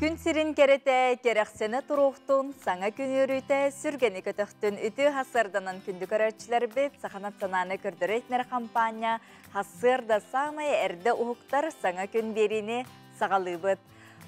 Күн сирин кэрэтэ кэрэхсэнэ туруохтун, саҥа күн үөрүүтэ сүргэни көтөхтүн. Үтүө хассыарданан күндү көрөөччүлэрбит, Саха национальнай көрдөрөр-иһитиннэрэр хампаанньа хассыарда саамай эрдэ уһуктар саҥа күн биэриини саҕалыыбыт.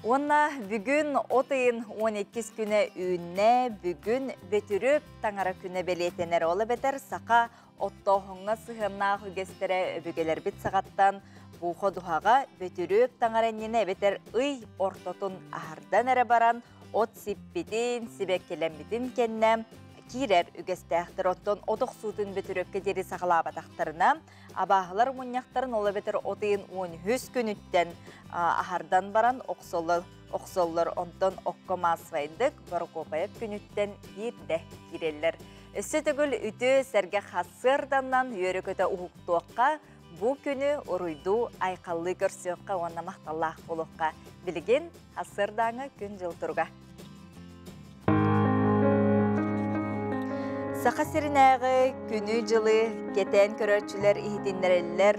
Уонна бүгүн от ыйын 12 күнэ үүннэ, бүгүн Бөтүрүөп таҥара күнэ бэлиэтэнэр. Ол эбэтэр саха оттооһуҥҥа сыһыаннаах үгэстэрэ өбүгэлэрбит саҕаттан бу ходуһаҕа Бөтүрүөп таҥара иннинэ эбэтэр ый ортотун аһардан эрэ баран от сиппитин, сибэккилэммитин кэннэ киирэр үгэстээхтэр. Оттон от охсуутун Бөтүрүөпкэ диэри саҕалаабатахтарына, абааһылар мунньахтарын ол эбэтэр от ыйын 13 күнүттэн аһардан баран охсоллор, охсоллор. Онтон окко маассабайдык Борокуопайап күнүттэн биирдэ киирэллэр. Өссө төгүл үтүө сэргэх хассыарданнан үөрэ-көтө уһуктуохха, бу күнү уруйдуу айхаллыы көрсүөххэ уонна махталлаах буолуохха. Билигин хассыардааҥы күн-дьыл туруга. Саха сиринээҕи күнү-дьылы кэтээн көрөөччүлэр иһитиннэрэллэр.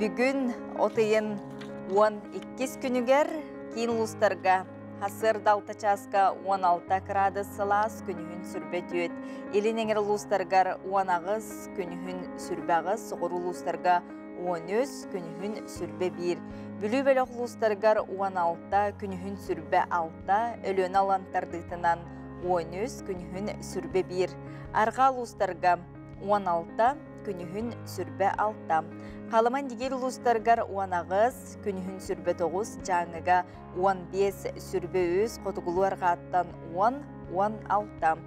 Бүгүн от ыйын 12 күнүгэр киин улуустарга Сарсыарда алта чааска 16 кыраадыс сылаас, күнүһүн сүрбэ түөт. Илин эҥэр улуустарыгар 18, күнүһүн сүрбэ аҕыс, соҕуруу улуустарга 13, күнүһүн сүрбэ биир. Бүлүү бөлөх улуустарыгар 16, күнүһүн сүрбэ алта, Өлүөнэ алан тардыытынан 13, күнүһүн сүрбэ биир. Арҕаа улуустарга 16, күнүһүн сүрбэ алта. Халыма Индигиир улуустарыгар 18, күнүһүн сүрбэ тоҕус, Дьааҥыга 15, сүрбэ үс, хотугулуу арҕааттан 10, 16.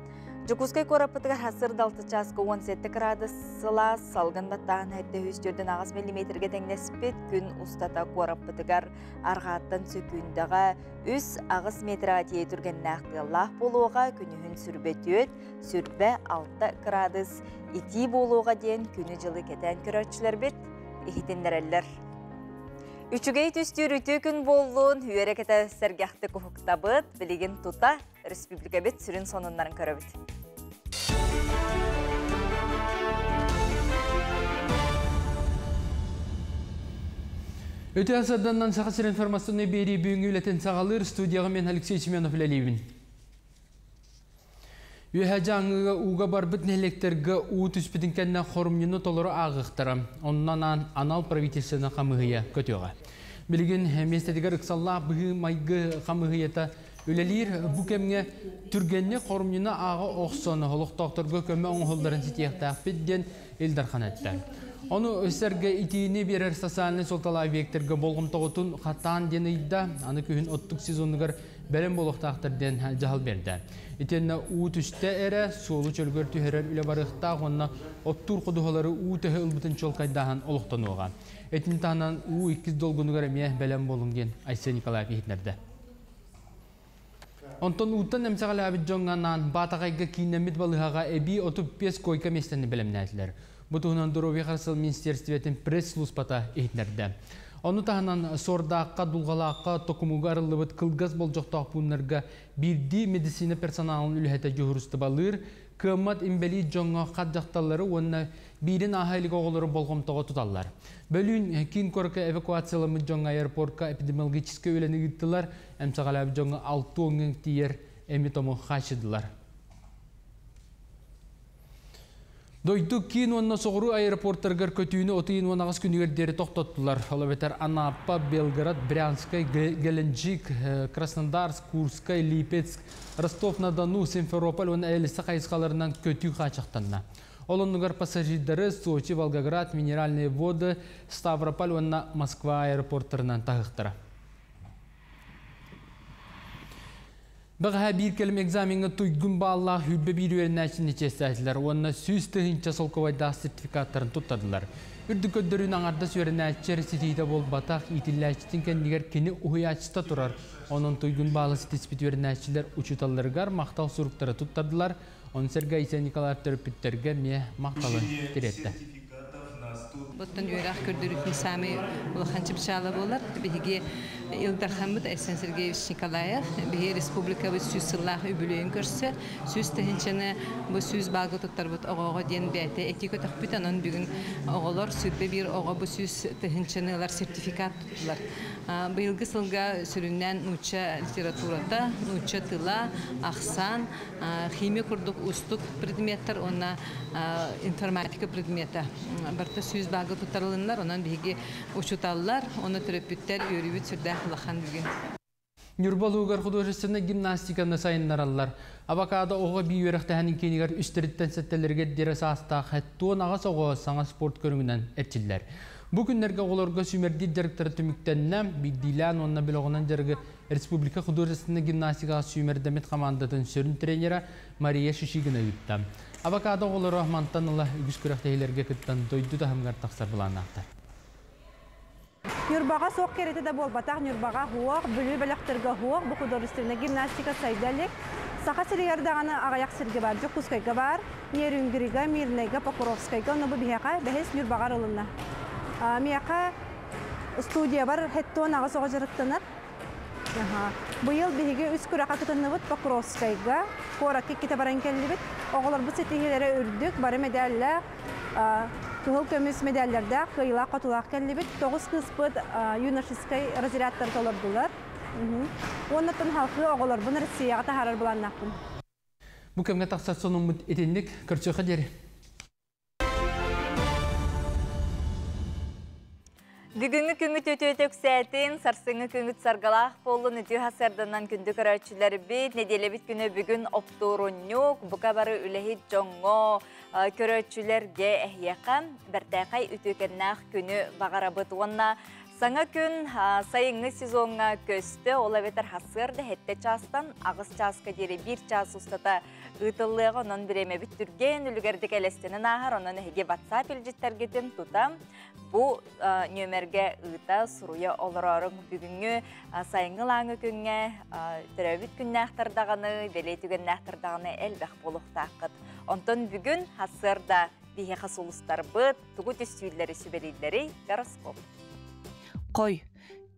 Дьокуускай куораппытыгар сарсыарда алта чааска 17 кыраадыс сылаас, салгын баттааһын 748 миллиметргэ тэҥнэспит күн устата куораппытыгар арҕааттан сөкүүндэҕэ 3-8 метрга тиийэ түргэннээх тыаллаах буолуоҕа, күнүһүн сүрбэ түөрт, сүрбэ алта кыраадыс итии буолуоҕа диэн күнү-дьылы кэтээн көрөөччүлэрбит иһитиннэрэллэр. Үчүгэй түстүүр үтүө күн буоллун, үөрэ-көтө сэргэхтик уһуктабыт. Билигин тута республикабыт сүрүн сонуннарын көрөбүт. Үтүө сарданнан Саха сирин информационный биэрии бүгүҥҥү үлэтин саҕалыыр студияҕа мен Алексей Семенов үлэлиибин. Үөһээ Дьааҥыга ууга барбыт нэһилиэктэргэ уу түспүтүн кэннэ хорумньуну толору ааҕыахтара. Онно анаан анал правительствоны хамыыһыйа көтүөҕэ. Билигин миэстэтигэр ыксаллаах быһыы-майгы хамыыһыйата үлэлиир. Бу кэмҥэ түргэнник хорумньуну ааҕа охсон, олохтоохторго көмө оҥоһулларын ситиэхтээхпит диэн Ил Дархан эттэ. Ону сэргэ итиини биэрэр социальнай суолталаах объектарга болҕомтоҕутун хатаан диэн ыйда. Аны күһүн оттук сезонугар бэлэм буолуохтаахтар диэн дьаһал биэрдэ. Итиэннэ уу түстэ эрэ, суолу чөлүгэр түһэрэр үлэ барыахтаах уонна оттуур ходуһалары уу төһө ылбытын чуолкайдааһын олохтонуоҕа. Итини таһынан уу иккис долгунугар эмиэ бэлэм буолуҥ диэн Айсен Николаев иһитиннэрдэ. Онтон ууттан эмсэҕэлээбит дьоҥҥо анаан Баатаҕайга кииннэммит балыыһаҕа эбии 35 койка миэстэни бэлэмнээтилэр. Бу туһунан Доруобуйа харыстабыл министиэристибэтин пресс-службата иһитиннэрдэ. Ону таһынан Суордаахха, Дулҕалаахха, Токумуга арыллыбыт кылгас болдьохтоох пууннарга биирдии медицина персоналын үлэһитэ дьуһуурустубалыыр, кыаммат инбэлиит дьоҥҥо хат дьахталлары уонна биирин ааһа илик оҕолору болҕомтоҕо туталлар. Бөлүүн киин куоракка эвакуацияламмыт дьоҥҥо аэропортка эпидемиологическай үлэни ыыттылар, эмсэҕэлээбит дьоҥҥо алта уоҥҥа тиийэр эми-тому хааччыйдылар. Дойду киин уонна соҕуруу аэропортарыгар көтүүнү от ыйын 18 күнүгэр диэри тохтоттулар. Ол эбэтэр Анапа, Белгород, Брянскай, Геленджик, Краснодарск, Курскай, Липецк, Ростов-на-Дону, Симферополь уонна Элиса хайысхаларынан көтүү хаачахтанна. Ол оннугар пассажирдары Сочи, Волгоград, Минеральные воды, Ставрополь уонна Москва аэропорттарынан таһыахтара. Бэҕэһээ биир кэлим экзамеҥҥа туйгун бааллаах 21 үөрэнээччини чиэстээтилэр уонна 100 000 солкуобайдаах сертификаттарын туттардылар. Үрдүк көрдөрүүнү аҥардас үөрэнээччи эрэ ситиһиитэ буолбатах, иитиллээччитин кэннигэр кини уһуйааччыта турар. Онон туйгун баалы ситиспит үөрэнээччилэр учууталларыгар махтал суруктары туттардылар. Ону сэргэ Айсен Николаев төрөппүттэргэ эмиэ махталын тириэртэ. Оттон үөрэх көрдөрүүтүн саамай улахан чыпчаала буолар. Биһиги Ил Дархаммыт Айсен Сергеевич Николаев биһи республикабыт 100 сыллаах үбүлүөйүн көрсө 100 тыһыынчаны бу 100 баалга туттарбыт оҕоҕо диэн бэйэтэ этии көтөхпүт. Онон бүгүн оҕолор 21 оҕо бу 100 тыһыынчаны ылар сертификат туттулар. Быйылгы сылга сүрүннээн нуучча литературата, нуучча тыла, ахсаан, химия курдук уустук предметтэр уонна информатика предмета барыта 100 баалга туттарылыннар. Онон биһиги учууталлар, оны төрөппүттэр үөрүүбүт сүрдээх улахан бүгүн. Ньурба улууһугар художественнай гимнастиканы сайыннараллар. Авокадо оҕо эбии үөрэхтээһинин киинигэр үстэриттэн сэттэлэригэр диэри саастаах 78 оҕо саҥа спорт көрүҥүнэн эрчиллэр. Бу күннэргэ оҕолорго сүүмэрдиир дьарыктара түмүктэннэ. Биирдиилээн уонна бөлөҕүнэн дьарыгы республика художественнай гимнастикаҕа сүүмэрдэммит хамаандатын сүрүн тренера Мария Шишигина ыытта. Авокадо оҕолоро мантан ыла үгүс күрэхтэһиилэргэ кыттан дойду таһымыгар тахсар былааннаахтар. Ньурбаҕа суох кэриэтэ да буолбатах, Ньурбаҕа суох, Бүлүү бөлөхтөргө суох, бу художественнай гимнастика сайда илик. Саха сиригэр даҕаны аҕыйах сиргэ баар, Дьокуускайга баар, Нерюнгрига, Мирнэйгэ, Покровскайга, онно бу биһиэхэ бэһис Ньурбаҕа арылынна. Миэхэ студиябар 78 оҕо дьарыктанар. Быйыл биһиги үс күрэххэ кытынныбыт Покровскайга, куоракка иккитэ баран кэллибит. Оҕолорбут ситиһиилэрэ үрдүк, бары мэдээллээх, кыһыл көмүс медаллардаах, кыайыылаах-хотуулаах кэллибит. 9 кыыспыт юношескай разрядтары толордулар. Уоннаттан халқы оҕолорбун Россияҕа таһаарар былааннаахпын. Бу кэмҥэ тахсар сонуммут итинник көрсүөххэ диэри. Бүгүҥҥү күҥҥүт үтүөтэ үксээтин, сарсыҥҥы күҥҥүт саргылаах буоллун, үтүө сарсыарданан күндү көрөөччүлэрбит, нэдиэлэбит күнэ бүгүн оптуорунньук, бука бары үлэһит дьоҥҥо, көрөөччүлэргэ эһиэхэ бэртээхэй үтүөкэннээх күнү баҕарабыт уонна саҥа күн сайыҥҥы сезоҥҥа көстө, ол эбэтэр сарсыарда 7 чаастан 8 чааска диэри 1 чаас устата ыытыллыаҕа, онон бириэмэбит түргэн үлүгэрдик элэстэнэн ааһар, онон эһиги WhatsApp илдьиттэргитин тута бу нүөмэргэ ыыта суруйа олороруҥ. Бүгүҥҥү сайыҥҥы ылааҥы күҥҥэ төрөөбүт күннээхтэр даҕаны, бэлиэ түгэннээхтэр даҕаны элбэх буолуохтааххыт. Онтон бүгүн сарсыарда биһиэхэ сулустарбыт тугу түстүүллэри сүбэлииллэри гороскоп. Қой,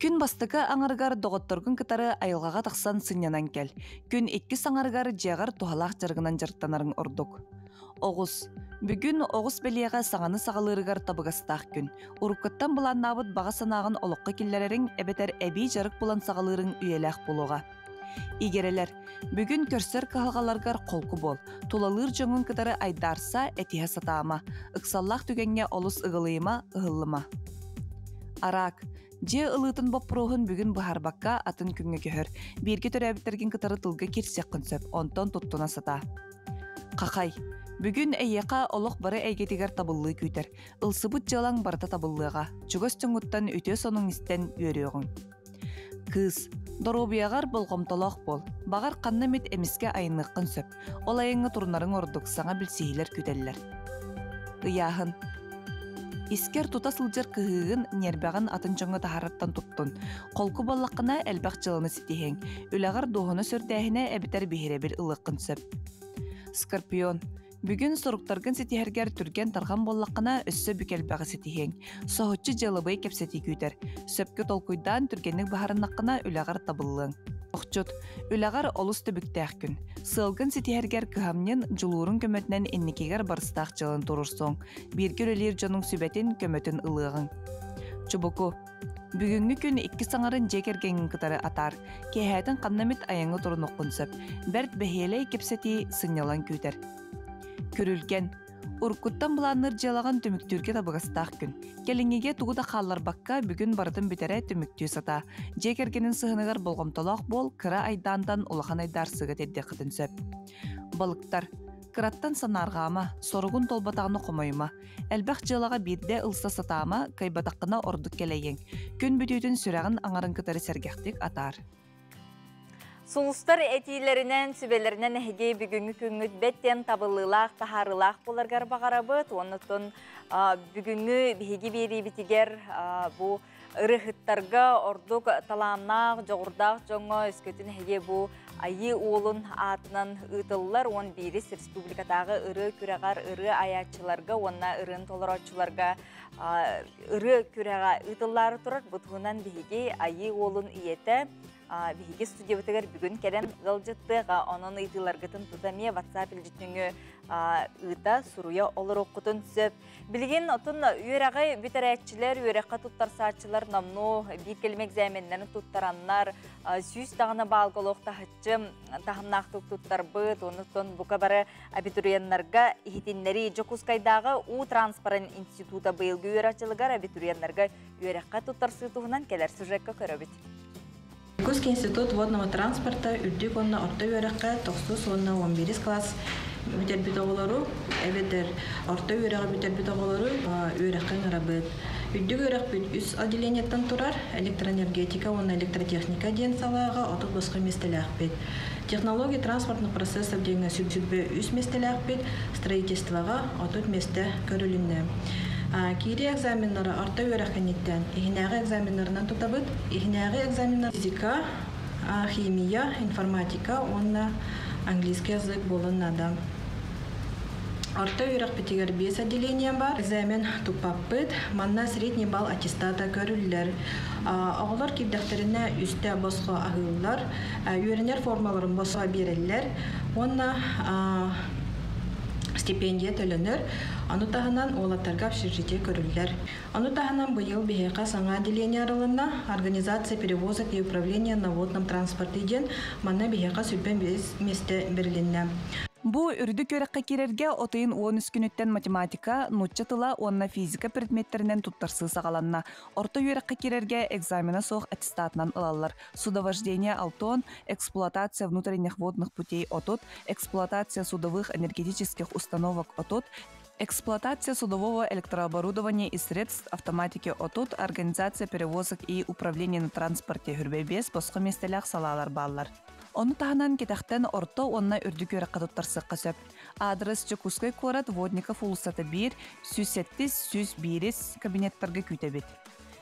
күн бастакы аҥарыгар доҕотторгун кытары айылҕаҕа тахсан сынньанан кэл. Күн иккис аҥарыгар дьиэҕэр туһалаах дьарыгынан дьарыктанарыҥ ордук. Оҕус. Бүгүн оҕус бэлиэҕэ саҥаны саҕалыырыгар табыгастаах күн. Уруккуттан былааннаабыт баҕа санааҕын олоххо киллэрэриҥ эбэтэр эбии дьарык булан саҕалыырыҥ үйэлээх буолуоҕа. Игирэлэр. Бүгүн көрсөр кыһалҕаларгар холку буол. Тулалыыр дьоҥҥун кытары айдаарса, этиһэ сатаама. Ыксаллаах түгэҥҥэ олус ыгылыйыма, ыһыллыма. Араак. Дьиэ ылыытын боппуруоһун бүгүн быһаарбакка атын күҥҥэ көһөр. Бииргэ төрөөбүттэргин кытары тылга киирсиэххин сөп, онтон туттуна сатаа. Хахай. Бүгүн эйиэхэ олох бары эйгэтигэр табыллыы күүтэр. Ылсыбыт дьыалаҥ барыта табыллыаҕа. Чугас дьоҥҥуттан үтүө сонуҥ истэн үөрүөҕүҥ. Кыыс. Доруобуйаҕар болҕомтолоох буол. Баҕар ханна эмит эмискэ айанныаххын сөп. Ол айаҥҥа турунарыҥ ордук, саҥа билсиһиилэр күүтэллэр. Ыйааһын. Искэр тута сылдьар кыһыыгын, ньиэрбэҕин атын дьоҥҥо таһаарартан туттун. Холку буоллаххына, элбэх дьыаланы ситиһиэҥ. Үлэҕэр дуоһуна сүрдээһинэ эбэтэр биһирэбил ылыаххын сөп. Скорпион. Бүгүн соруктаргын ситиһэргэр түргэн-тарҕан буоллаххына, өссө бүк элбэҕи ситиһиэҥ. Соһуччу дьыалабыай кэпсэтии күүтэр. Сөпкө толкуйдаан түргэнник быһаарыннаххына, үлэҕэр табыллыаҥ. Охчут. Үлэҕэр олус түбүктээх күн. Сыалгын ситиһэргэр кыһамньын, дьулуурун көмөтүнэн инникигэр барыстаах дьыаланы туруорсуоҥ. Бииргэ үлэлиир дьонуҥ сүбэтин, көмөтүн ылыаҕыҥ. Чубуку. Бүгүҥҥү күн иккис аҥарын дьиэ кэргэҥҥин кытары атаар. Киэһээтин ханна эмит айаҥҥа турунуоххун сөп. Бэрт бэһиэлэй кэпсэтии, сынньалаҥ күүтэр. Күрүлгэн. Уруккуттан былаанныыр дьыалаҕын түмүктүүргэ табыгастаах күн. Кэлиҥҥигэ тугу да хаалларбакка, бүгүн барытын бүтэрэ түмүктүү сатаа. Дьиэ кэргэнин сыһыныгар болҕомтолоох буол, кыра айдаантан улахан айдаарсыыга тиэрдиэххитин сөп. Балыктар. Кыраттан санаарҕаама, соругун толботаҕына хомойума. Элбэх дьыалаҕа биирдэ ылса сатаама, кыайбатаххына ордук кэлэйиэҥ. Күн бүтүүтүн сүрэҕин аҥарын кытары сэргэхтик атаар. Сулустар этиилэринэн, сүбэлэринэн эһиги бүгүҥҥү күҥҥүт бэттэн табыллыылаах, таһаарыылаах буоларгар баҕарабыт. Оннуттан бүгүҥҥү биһиги биэриибитигэр бу ырыһыттарга ордук талааннаах, дьоҕурдаах дьоҥҥо өскөтүн эһиги бу Айыы Уолун аатынан ыытыллар 11-ис республикатааҕы ырыа күрэҕэр ырыа айааччыларга уонна ырыаны толорооччуларга ырыа күрэҕэ ыытыллаары турар. Бу туһунан биһиги Айыы Уолун ийэтэ биһиги студиябытыгар бүгүн кэлэн ыалдьыттыаҕа. Онон ыйытыыларгытын тута эмиэ WhatsApp илдьитүҥү ыыта суруйа олоруоххутун сөп. Билигин отун үөрэҕи бүтэрээччилэр, үөрэххэ туттарсааччылар номнуо биир кэлим экзаменнарын туттараннар, 100 даҕаны баалга олох таһыччы таһымнаахтык туттарбыт, онуттан бука бары абитуриеннарга иһитиннэрии Дьокуускайдааҕы уу транспорын института быйылгы үөрэх дьылыгар абитуриеннарга үөрэххэ туттарсыы туһунан кэлэр сюжекка көрөбүт. Якутский институт водного транспорта үрдүк уонна орто үөрэххэ тохсус уонна 11 класс бүтэрбит оҕолору, эбэтэр орто үөрэҕи бүтэрбит оҕолору үөрэххэ ыҥырабыт. Үрдүк үөрэхпит үс отделениеттан турар: электроэнергетика уонна электротехника диэн салааҕа 30 босхо миэстэлээхпит. Технология транспортных процессов диэҥҥэ 23 миэстэлээхпит, строительствоҕа 30 миэстэ көрүлүннэ. Киирии экзаменнары орто үөрэх кэнниттэн иһинээҕи экзаменнарынан тутабыт. Иһинээҕи экзаменнар физика, химия, информатика уонна английский язык буолан наада. Орто үөрэхпитигэр биэс отделение бар. Экзамен туппаппыт. Манна средний балл аттестата көрүллэр. Оҕолор киирдэхтэринэ үстэ босхо аһыыллар, үөрэнэр формаларын босхо биэрэллэр уонна стипендия төлөнөр. Ону таһынан уолаттарга общежитие көрүллэр. Ону таһынан быйыл биһиэхэ саҥа отделение арылынна. Организация перевозок и управление на водном транспорте диэн манна биһиэхэ 25 миэстэ бэрилиннэ. Бу үрдүк үөрэххэ киирэргэ от ыйын 13 күнүттэн математика, нуучча тыла уонна физика предметтэринэн туттарсыы саҕаланна. Орто үөрэххэ киирэргэ экзамена суох аттестатынан ылаллар. Судовождение алтон, эксплуатация внутренних водных путей отут, эксплуатация судовых энергетических установок отут, эксплуатация судового электрооборудования и средств автоматики отут, организация перевозок и управление на транспорте 25 босхо миэстэлээх салаалар бааллар. Ону таһынан кэтэхтэн орто уонна үрдүк үөрэххэ туттарсыахха сөп. Аадырыс Дьокуускай куорат Водников уулуссата 1, 107, 101 кабинеттарга күүтэбит.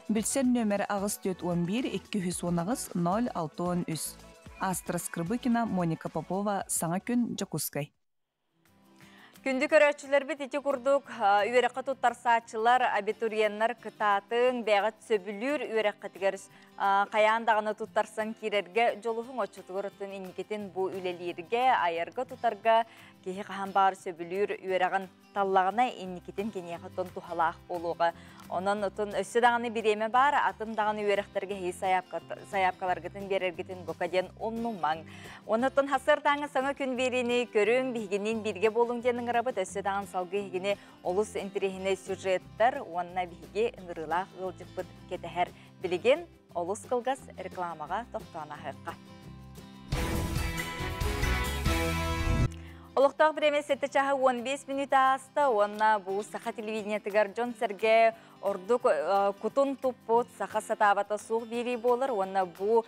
Билсэр нүөмэр 8 411 218 0 63. Астра Скрыбыкина, Моника Попова, Саҥа күн, Дьокуускай. Күндү көрөөччүлэрбит ити курдук үөрэххэ туттарсааччылар, абитуриеннар кытаатыҥ, бэйэҕит сөбүлүүр үөрэххитигэр хайаан даҕаны туттарсан киирэргэ дьулуһуҥ оччотугар оттон инникитин бу үлэлииргэ, айарга тутарга киһи хаһан баар сөбүлүүр үөрэҕин таллаҕына инникитин киниэхэ оттон туһалаах буолуоҕа. Онон отун өссө даҕаны бириэмэ баар, атын даҕаны үөрэхтэргэ хей сайаапкаларгытын биэрэргитин бука диэн умнумаҥ. Оннуттан сарсыардааҥы саҥа күн биэриини көрүҥ, биһигинниин бииргэ буолуҥ диэн ыҥырабыт өссө даҕаны салгыы эһигини олус интэриэһинэй сюжеттар уонна биһиги ыҥырыылаах ыалдьыппыт кэтэһэр. Билигин олус кылгас рекламаҕа тохтоон ааһыахха. Олохтоох бириэмэ 7 чаһы 15 мүнүүтэ ааста уонна бу саха телевидениетыгар дьон-сэргэ ордук кутун туппут саха сатаабата суох биэрии буолар уонна бу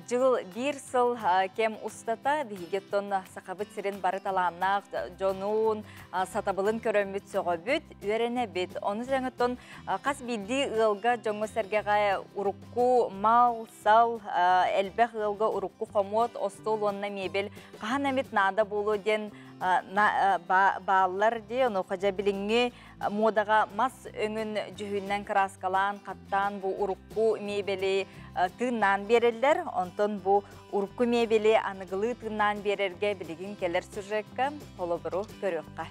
дьыл биир сыл кэм устата биһиги оттон сахабыт сирин бары талааннаах дьонун сатабылын көрөммүт сөҕөбүт, үөрэнэбит. Ону тэҥэ хас биирдии ыалга дьоҥҥо-сэргэҕэ урукку мал, сал, элбэх ыалга урукку хомуот, остуол уонна мебель хаһан эмит наада буолуо диэн бааллар дии. Онуоха дьэ билиҥҥи муодаҕа мас өҥүн дьүһүннэн кырааскалаан, хаттаан бу урукку мебели тыыннаан биэрэллэр. Онтон бу урукку мебели аныгылыы тыыннаан биэрэргэ билигин кэлэр сюжекка холобуру көрүөххэ.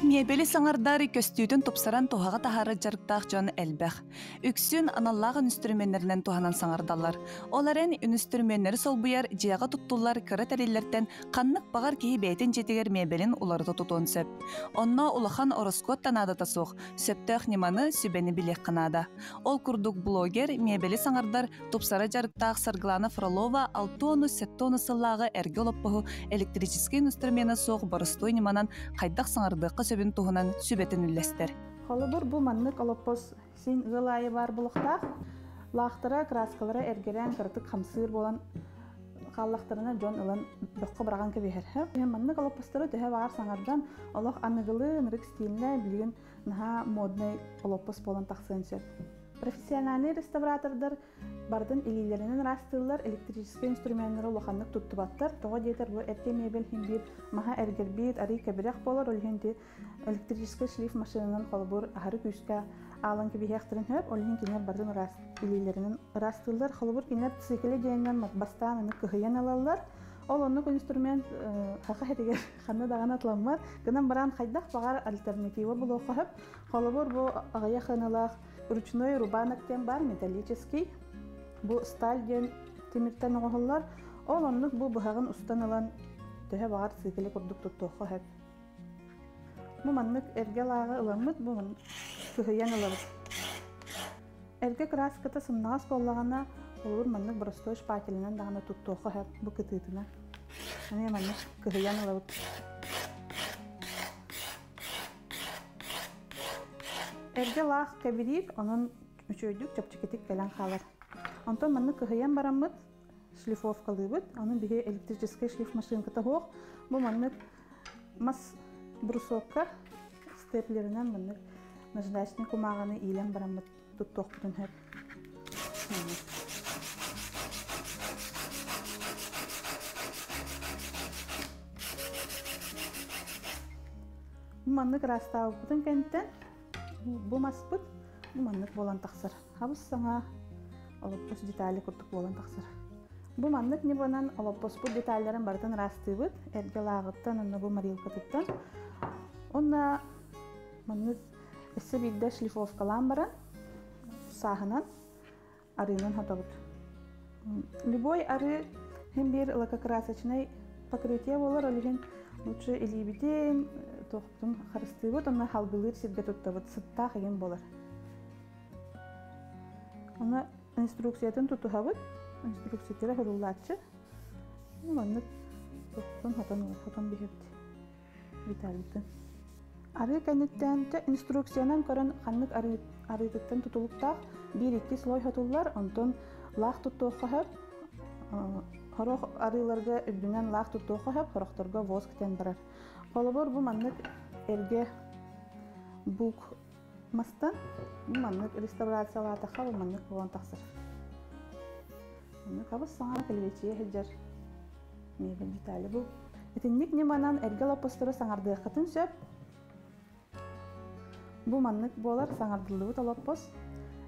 Мебели саҥардар көстүүтүн тупсаран туһаҕа таһаарар дьарыктаах дьон элбэх. Үксүн аналлаах үнүстүрүмүөннэринэн туһанан саҥардаллар. Ол эрэн үнүстүрүмүөннэри солбуйар дьиэҕэ туттуллар кыра тэриллэртэн ханнык баҕар киһи бэйэтин дьиэтигэр мебелин уларыта тутуон сөп. Онно улахан ороскуот да наадата суох, сөптөөх ньыманы, сүбэни билиэххэ наада. Ол курдук блогер, мебели саҥардар, тупсара дьарыктаах Саргылана Фролова 60-70 сыллааҕы эргэ олоппоһу электрическэй инструмена суох боростуой ньыманан хайдах саҥардыахха сөбүн туһунан сүбэтин үллэстэр. Холобур, бу маннык олоппос син ыал аайы баар буолуохтаах. Лаахтара, краскалара эргэрэн, кыратык хамсыыр буолан хааллахтарына дьон ылан бөххө быраҕан кэбиһэр. Маннык олоппостору төһө баҕар саҥардан олох аныгылыы ынырык стильнэ билигин наһаа моднай олоппос буолан тахсыан сөп. Профессиональный реставратордар Бардын илиилэринэн ыраастыыллар, электрическэй инструменнары улаханнык туттубаттар. Тоҕо диэтэр бу эргэ мебель иһин биир маһа эргэрбит, арый кэбирэх буолар, ол иһин электрическэй шлиф машинанан холобур аһары күүскэ аалан кэбиһиэхтэрин сөп, ол иһин кинилэр бардын ыраас илиилэринэн ыраастыыллар. Холобур кинилэр цикле диэнинэн бастаан аны кыһыйан ылаллар. Ол оннук инструмент хаха хэтигэр ханна даҕаны атламмат. Гынан баран хайдах баҕар альтернатива булуохха сөп. Холобур бу аҕыйах ыналаах ручной рубанок диэн бар металлический. Бу сталь диэн тимиртэн оҥоһуллар. Ол оннук бу быһаҕын устан ылан төһө баҕар цикле курдук туттуохха сөп. Бу маннык эргэ лааҕы ыламмыт, бу кыһыйан ылабыт. Эргэ краската сымнаҕас буоллаҕына, холобур маннык боростуой шпателинэн даҕаны туттуохха сөп бу кытыытына. Эмиэ маннык кыһыйан ылабыт. Эргэ лаах кэбириир, онон үчүгэйдик чэпчэкитик кэлэн хаалар. Онтон маннык кыһыйан бараммыт шлифовкалыыбыт. Аны биһи электрическэй шлиф машинката суох. Бу маннык мас брусокка степлеринэн маннык наждачный кумааҕыны иилэн бараммыт туттуохпутун сөп. Маннык ыраастаабыппытын кэнниттэн бу маспыт бу маннык буолан тахсар. Хабыс саҥа олоппос детали курдук буолан тахсар. Бу маннык ньыманан олоппоспут деталларын барытын ыраастыыбыт. Эргэ лааҕыттан, онно бу морилкатыттан. Онно маннык өссө биирдэ шлифовкалаан баран сааһынан арыынан хотобут. Любой арыы хин биир лакокрасочный покрытие буолар, ол иһин лучше илиибитин туохпутун харыстыыбыт, онно халгылыыр сиргэ туттабыт, сыттаах игин буолар. Онно инструкциятын тутуһабыт, инструкциятыгар хуруллааччы. Маннык туохпутун хотон хотон биһэбит Виталийтын. Арыы кэнниттэн инструкциянан көрөн ханнык арыытыттан тутулуктаах биир-икки слой хотуллар, онтон лаах туттуохха сөп. Хорох арыыларга үрдүнэн лаах туттуохха сөп, хорохторго воск диэн барар. Холобур бу маннык эргэ бук мастан бу маннык реставрациялаатахха бу маннык буолан тахсар. Маннык хабыс саҥа кэлбиэччийэ сылдьар мебель детали бу. Итинник ньыманан эргэ олоппостору саҥардыаххытын сөп. Бу маннык буолар саҥардыллыбыт олоппос.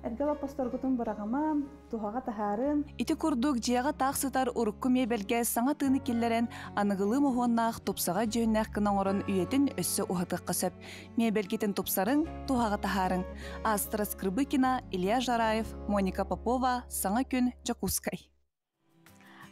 Эргэ олоппосторгутун быраҕымаҥ, туһаҕа таһаарын. Ити курдук дьиэҕэ таах сытар урукку миэбэлгэ саҥа тыыны киллэрэн, аныгылыы моһуоннаах тупсаҕай дьүһүннээх гына оҥорон үйэтин өссө уһатыахха сөп. Миэбэлгитин тупсарыҥ, туһаҕа таһаарыҥ. Астра Скрыбыкина, Илья Жараев, Моника Попова, Саҥа күн, Дьокуускай.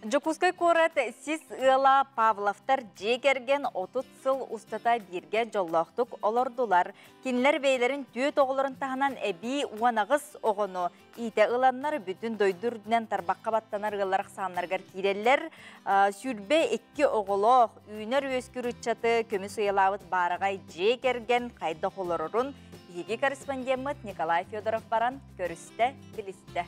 Дьокуускай куорат сис ыала Павловтар дьиэ кэргэн 30 сыл устата бииргэ дьоллоохтук олордулар. Кинилэр бэйэлэрин түөрт оҕолорун таһынан эбии 18 оҕону иитэ ыланнар бүтүн дойду үрдүнэн тарбахха баттанар ыаллар ахсааннарыгар киирэллэр. 22 оҕолоох үүнэр үөскүүр ыччаты көмүс уйалаабыт баараҕай дьиэ кэргэн хайдах олорорун биһиги корреспондеммыт Николай Федоров баран көрүстэ, билистэ.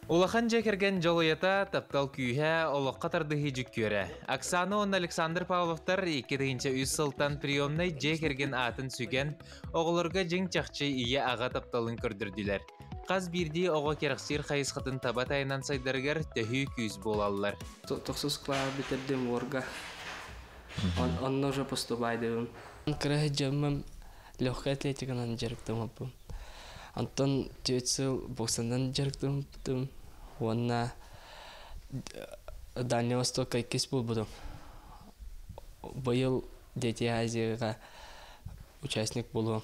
Улахан дьиэ кэргэн дьолуйата, таптал күүһэ, олоххо тардыһыы дьүккүөрэ. Оксана уонна Александр Павловтар 2003 сылтан приемнай дьиэ кэргэн аатын сүгэн, оҕолорго дьиҥ-чахчы ийэ-аҕа тапталын көрдөрдүлэр. Хас биирдии оҕо кэрэхсиир хайысхатын таба тайанан сайдарыгар төһүү күүс буолаллар. Тохсус кылааһы бүтэрдим уорга. Онно уже поступайдыбым. Кыра дьоммум легкой атлетиканан дьарыктаммыппын. Онтон түөрт сыл боксанан дьарыктаммытым уонна Дальний Востокка иккис буолбутум. Быйыл Дети Азияға участник буолуом.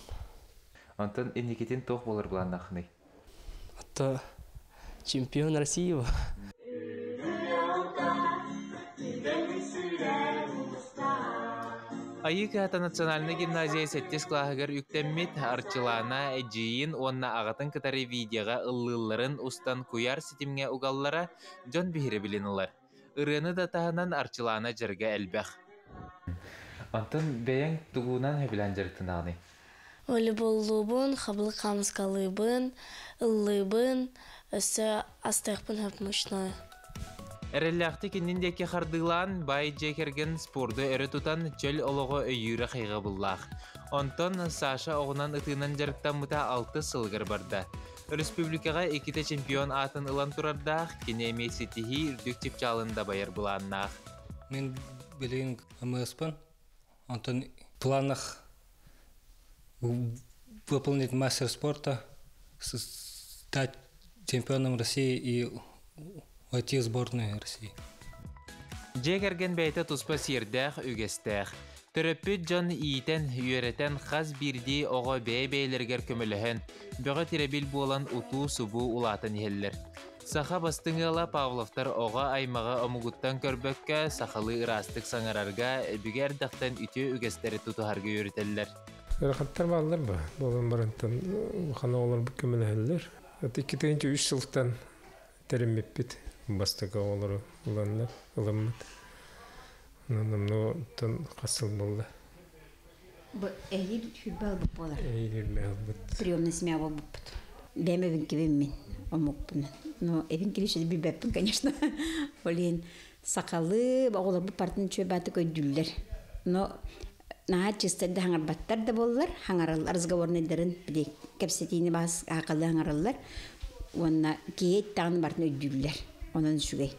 Онтон инникитин туох буолар былааннааххыный? Ото чемпион России. Айыы кыһата национальнай гимназия сэттис кылааһыгар үктэммит Арчылаана эдьиийин уонна аҕатын кытары видеоҕа ыллыылларын устан куйаар ситимҥэ угаллара дьон биһирэбилин ылар. Ырыаны да таһынан Арчылаана дьарыга элбэх. Онтон бэйэҥ тугунан сөбүлээн дьарыктанаҕыный? Волейболлуубун, хабылык хаамыскалыыбын, ыллыыбын, өссө астыахпын сөп мучное. Эрэллээхтик иннин диэки хардыылаан, баай дьиэ кэргэн спорду өрө тутан, чөл олоҕу өйүүрэ хайҕабыллаах. Онтон Саша оҕунан ытыынан дьарыктаммыта алтыс сылыгар барда. Өрөспүүбүлүкэҕэ иккитэ чемпион аатын ылан турардаах, кини эмиэ ситиһии үрдүк чыпчаалын дабайар былааннаах. Мин билигин МС-пын, онтон планах выполнить мастер спорта, стать чемпионом России и войти в сборную России. Дьиэ кэргэн бэйэтэ туспа сиэрдээх, үгэстээх. Төрөппүт дьон иитэн, үөрэтэн хас биирдии оҕо бэйэ-бэйэлэригэр көмөлөһөн, бөҕө тирэбил буолан утуу-субуу улаатан иһэллэр. Саха бастыҥ ыала Павловтар оҕо аймаҕы омугуттан көрбөккө, сахалыы ыраастык саҥарарга, өбүгэ эрдэхтэн үтүө үгэстэри тутуһарга үөрэтэллэр. Ыарахаттар бааллар ба, буолан барантан улахан оҕолорбут көмөлөһөллөр. 2003 сылтан тэриммиппит бастакы оҕолору ыланнар, ыламмыт. Онон хас сыл буолла. Бу эһиил хүрбэ албыт буолар. Эһиил хүрбэ албыт. Приемный семья буолбуппут. Бэйэм эбинкибин мин омукпун. Но эбинкиби шedi билбэппин, конечно. Ол иһин сахалыы оҕолорбут партын үчүгэй баатык өйдүүллэр. Но наһаа чистайда хаҥарбаттар да буоллар, хаҥараллар разговорныйдарын били кэпсэтиини баас аакалыы хаҥараллар уонна киһи эттэҕин барытын өйдүүллэр. Онон үчүгэй.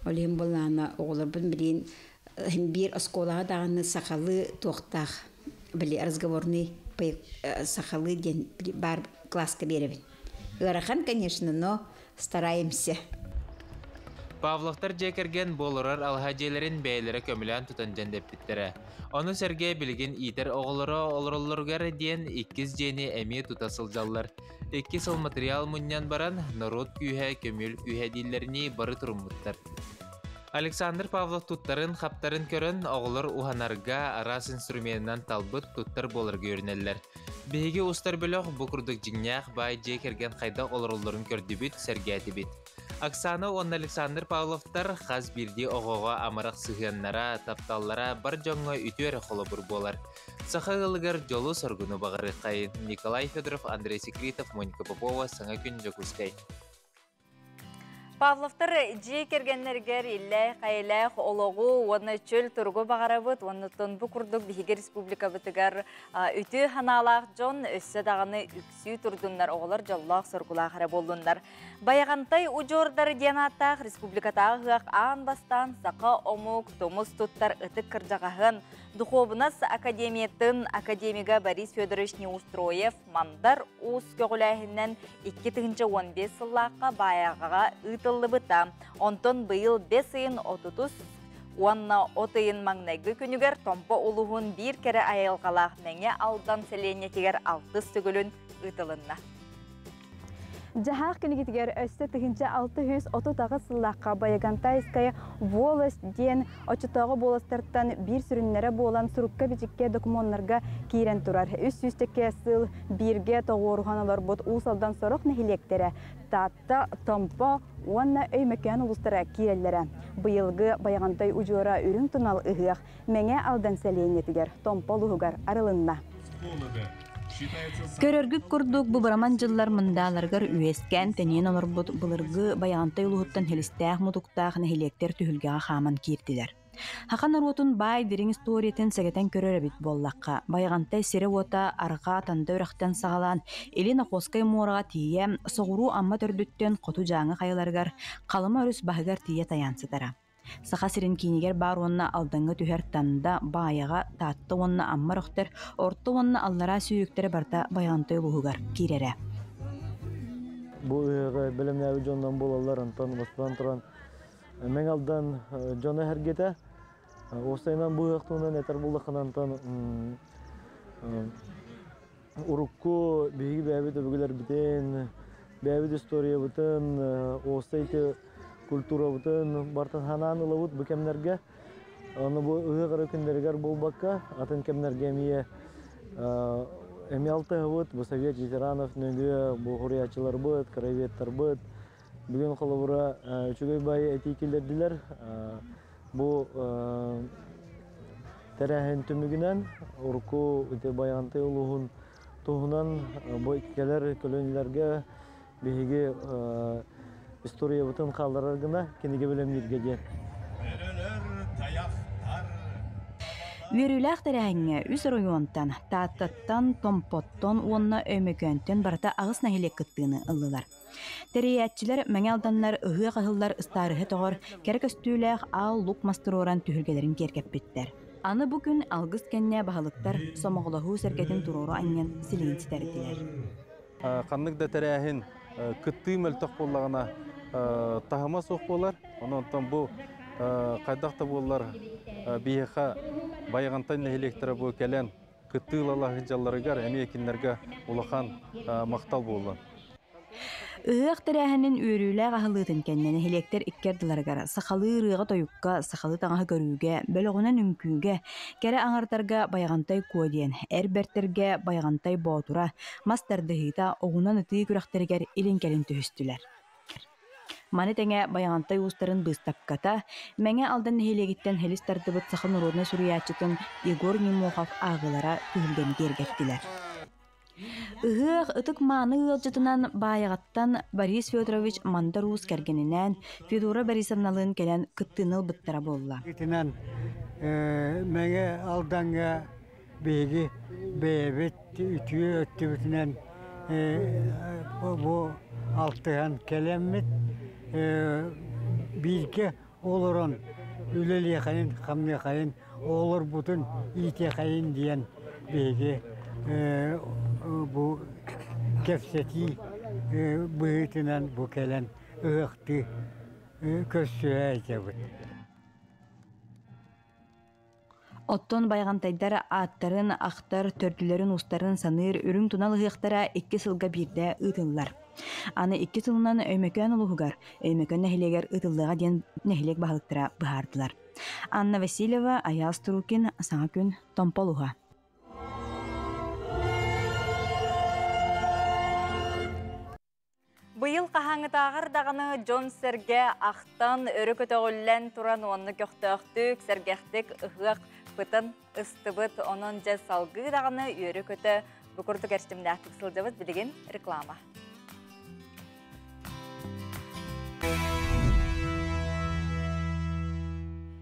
Ол иһин буоллаҕына оҕолорбун билигин биир оскуолаҕа даҕаны сахалыы туохтаах били разговорный сахалыы диэн баар класска биэрэбин. Ыарахан, конечно, но стараемся. Павловтар дьиэ кэргэн бу олорор алаһа дьиэлэрин бэйэлэрэ көмөлөөн тутан дьэндэппиттэрэ. Ону сэргэ билигин иитэр оҕолоро олороллоругар диэн иккис дьиэни эмиэ тута сылдьаллар. Икки сыл материал мунньан баран, норуот күүһэ, көмүөл күүһэ дииллэринии бары туруммуттар. Александр Павлов туттарын-хаптарын көрөн, оҕолор уһанарга араас инструменынан талбыт туттар буоларга үөрэнэллэр. Биһиги устар бөлөх бу курдук дьиҥнээх баай дьиэ кэргэн хайдах олороллорун көрдүбүт, сэргээтибит. Оксана уонна Александр Павловтар хас биирдии оҕоҕо амарах сыһыаннара, тапталлара бар дьоҥҥо үтүө эрэ холобур буолар. Саха ыалыгар дьолу-соргуну баҕарыаххайын Николай Федоров, Андрей Секритов, Моника Попова, Саҥа күн Дьокуускай. Павловтар дьиэ кэргэннэригэр иллээх-эйэлээх олоҕу уонна чөл туругу баҕарабыт. Уонна бу курдук биһиги республикабытыгар үтүө санаалаах дьон өссө даҕаны үксүү турдуннар, оҕолор дьоллоох-соргулаах эрэ буоллуннар. Байаҕантай удьуордары диэн ааттаах республикатааҕы ыһыах аан бастаан саха омук тумус туттар ытык кырдьаҕаһын Духуобунас академиятын академига Борис Федорович Неустроев Мандар Уус көҕүлээһининэн 2015 сыллаахха Баайаҕаҕа ыытыллыбыта. Онтон быйыл бэс ыйын отутус уонна от ыйын маҥнайгы күнүгэр Томпо улууһун биир кэрэ айылҕалаах Мэҥэ Алдан сэлиэнньэтигэр алтыс төгүлүн ыытылынна. Дьаһаах кинигитигэр өссө 1638 сыллаахха Баягантайская волость диэн оччотооҕу буоластартан биир сүрүннэрэ буолан сурукка-бичиккэ докумуоннарга киирэн турар. 300 сыл бииргэ тоҕуоруһан олорбут Уус Алдан сорох нэһилиэктэрэ Таатта, Томпо уонна Өймөкөөн улуустара киирэллэрэ. Быйылгы Байаҕантай удьуора үрүҥ тунал ыһыах Мэҥэ Алдан сэлиэнньэтигэр Томпо улууһугар арылынна. Көрөргүт курдук, бу быраман дьыллар мындааларыгар үөскээн тэнийэн олорбут былыргы Байаҕантай улууһуттан силистээх-мутуктаах нэһилиэктэр түһүлгэҕэ хааман киирдилэр. Саха норуотун баай дириҥ историятын сэгэтэн көрөр эбит буоллахха, Байаҕантай сирэ-уота арҕаа Танда үрэхтэн саҕалаан Илин Охотскай муораҕа тиийэ, соҕуруу Амма төрдүттэн хоту Дьааҥы хайаларыгар Халыма өрүс баһыгар тиийэ тайаан сытара. Саха сирин киинигэр баар уонна Алдаҥҥа түһэр Танда, Баайаҕа, Таатта уонна Амма өрөхтөр орто уонна аллараа сүүрүктэрэ барыта Байаҕантай улууһугар киирэрэ. Бу ыһыаҕы бэлэмнээбит дьоннон буолаллар, онтон бастатан туран Мэҥ Алдан дьоно эһэргитэ. Уопсайынан бу ыһыах туһунан этэр буоллаххына, онтон урукку биһиги бэйэбит өбүгэлэрбитин, бэйэбит историябытын, уопсай ити культурабытын барытын ханаан ылабыт бу кэмнэргэ. Ону бу ыһыах эрэ күннэригэр буолбакка, атын кэмнэргэ эмиэ эмиэ алтыһабыт, бу совет ветеранов нөҥүө бу хуруйааччыларбыт, краеведтарбыт бүгүн холобура үчүгэй баайы этии киллэрдилэр. Бу тэрээһин түмүгүнэн урукку ити Байаҕантай улууһун туһунан бу кэлэр көлүөнэлэргэ биһиги историябытын хаалларар гына кинигэ бэлэмнииргэ диэн. Үөрүүлээх тэрээһиҥҥэ үс оройуонтан, Тааттаттан, Томпоттон уонна Өймөкөөнтөн барыта аҕыс нэһилиэк кыттыыны ыллылар. Тэрийээччилэр Мэҥэ Алданнар ыһыах ыһыллар ыстаарыһы тоҕор, кэрэ көстүүлээх аал лук мас туруоран түһүлгэлэрин киэргэппиттэр. Аны бу күн алгыс кэннэ баһылыктар сомоҕолоһуу сэргэтин туруору анньан силигин ситэрдилэр. Ханнык да тэрээһин кыттыы мөлтөх буоллаҕына таһыма суох буолар. Онон бу хайдах да буоллар биһиэхэ Байаҕантай нэһилиэктэрэ бу кэлэн кыттыы ылала сылдьалларыгар эмиэ кинилэргэ улахан махтал буолла. Ыһыах тэрээһинин үөрүүлээх аһыллыытын кэннэ нэһилиэктэр икки ардыларыгар сахалыы ырыаҕа-тойукка, сахалыы таҥаһы көрүүгэ, бөлөҕүнэн үҥкүүгэ, кэрэ аҥардарга Байаҕантай Куо диэн, эр бэртэргэ Байаҕантай Боотура, мас тардыһыыта, оҕунан ытыы күрэхтэригэр илин-кэлин түһүстүлэр. Маны тэҥэ Байаҕантай уустарын быыстапката Мэҥэ Алдан нэһилиэгиттэн һилис тардыбыт саха норуодунай суруйааччытын Егор Неймохов ааҕыылара түһүлгэни киэргэттилэр. Ыһыах ытык-мааны ыалдьытынан Баайаҕаттан Борис Федорович Мандар Уус кэргэнинээн Федора Борисовналыын кэлэн кыттыыны ылбыттара буолла. Итинэн Мэҥэ Алдаҥҥа биһиги бэйэбит үтүө өттүбүтүнэн бу алтыһан кэлэммит бииргэ олорон үлэлиэхэйин, хамныахайын, оҕолорбутун иитиэхэйин диэн биһиги бу кэпсэтии быһыытынан бу кэлэн ыһыахтыы көрсүһэ сылдьабыт. Оттон байҕантайдар ааттарын ахтар, төрдүлэрин-уустарын саныыр үрүҥ тунал ыһыахтара икки сылга биирдэ ыытыллар. Аны икки сылынан Өймөкөөн улууһугар, Өймөкөөн нэһилиэгэр ыытыллыаҕа диэн нэһилиэк баһылыктара быһаардылар. Анна Васильева, Айаал Струкин, Саҥа күн, Томпо улууһа. Быйыл хаһааҥҥытааҕар даҕаны дьон-сэргэ ахтан, өрө көтөҕүллэн туран уонна көхтөөхтүк, сэргэхтик ыһыах пытын ыстыбыт. Онон дьэ салгыы даҕаны үөрэ-көтө бу курдук эрчимнээхтик сылдьабыт. Билигин реклама.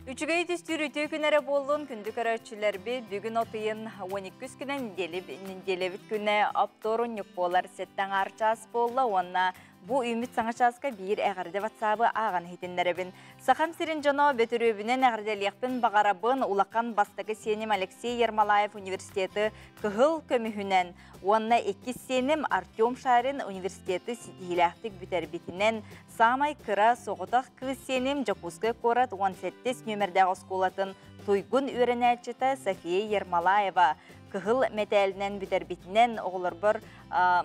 Үчүгэй түстүүр үтүө күн эрэ буоллун, күндү көрөөччүлэрбит, бүгүн от ыйын 12 күнэ неделебит күнэ опторунньук буолар сэттэ аҥаар чаас буолла уонна бу үүммүт саҥа чааска биир эҕэрдэ ватсабы ааҕан иһитиннэрэбин. Сахам сирин дьоно бөтүрүөбүнэн эҕэрдэлиэхпин баҕарабын улахан бастакы сиэним Алексей Ермолаев университеты кыһыл көмүһүнэн уонна иккис сиэним Артем Шарин университеты ситиһиилээхтик бүтэрбитинэн саамай кыра соҕотох кыыс сиэним Дьокуускай куорат 17 нүөмэрдээх оскуолатын туйгун үөрэнээччитэ София Ермолаева кыһыл мэтээлинэн бүтэрбитинэн оҕолорбор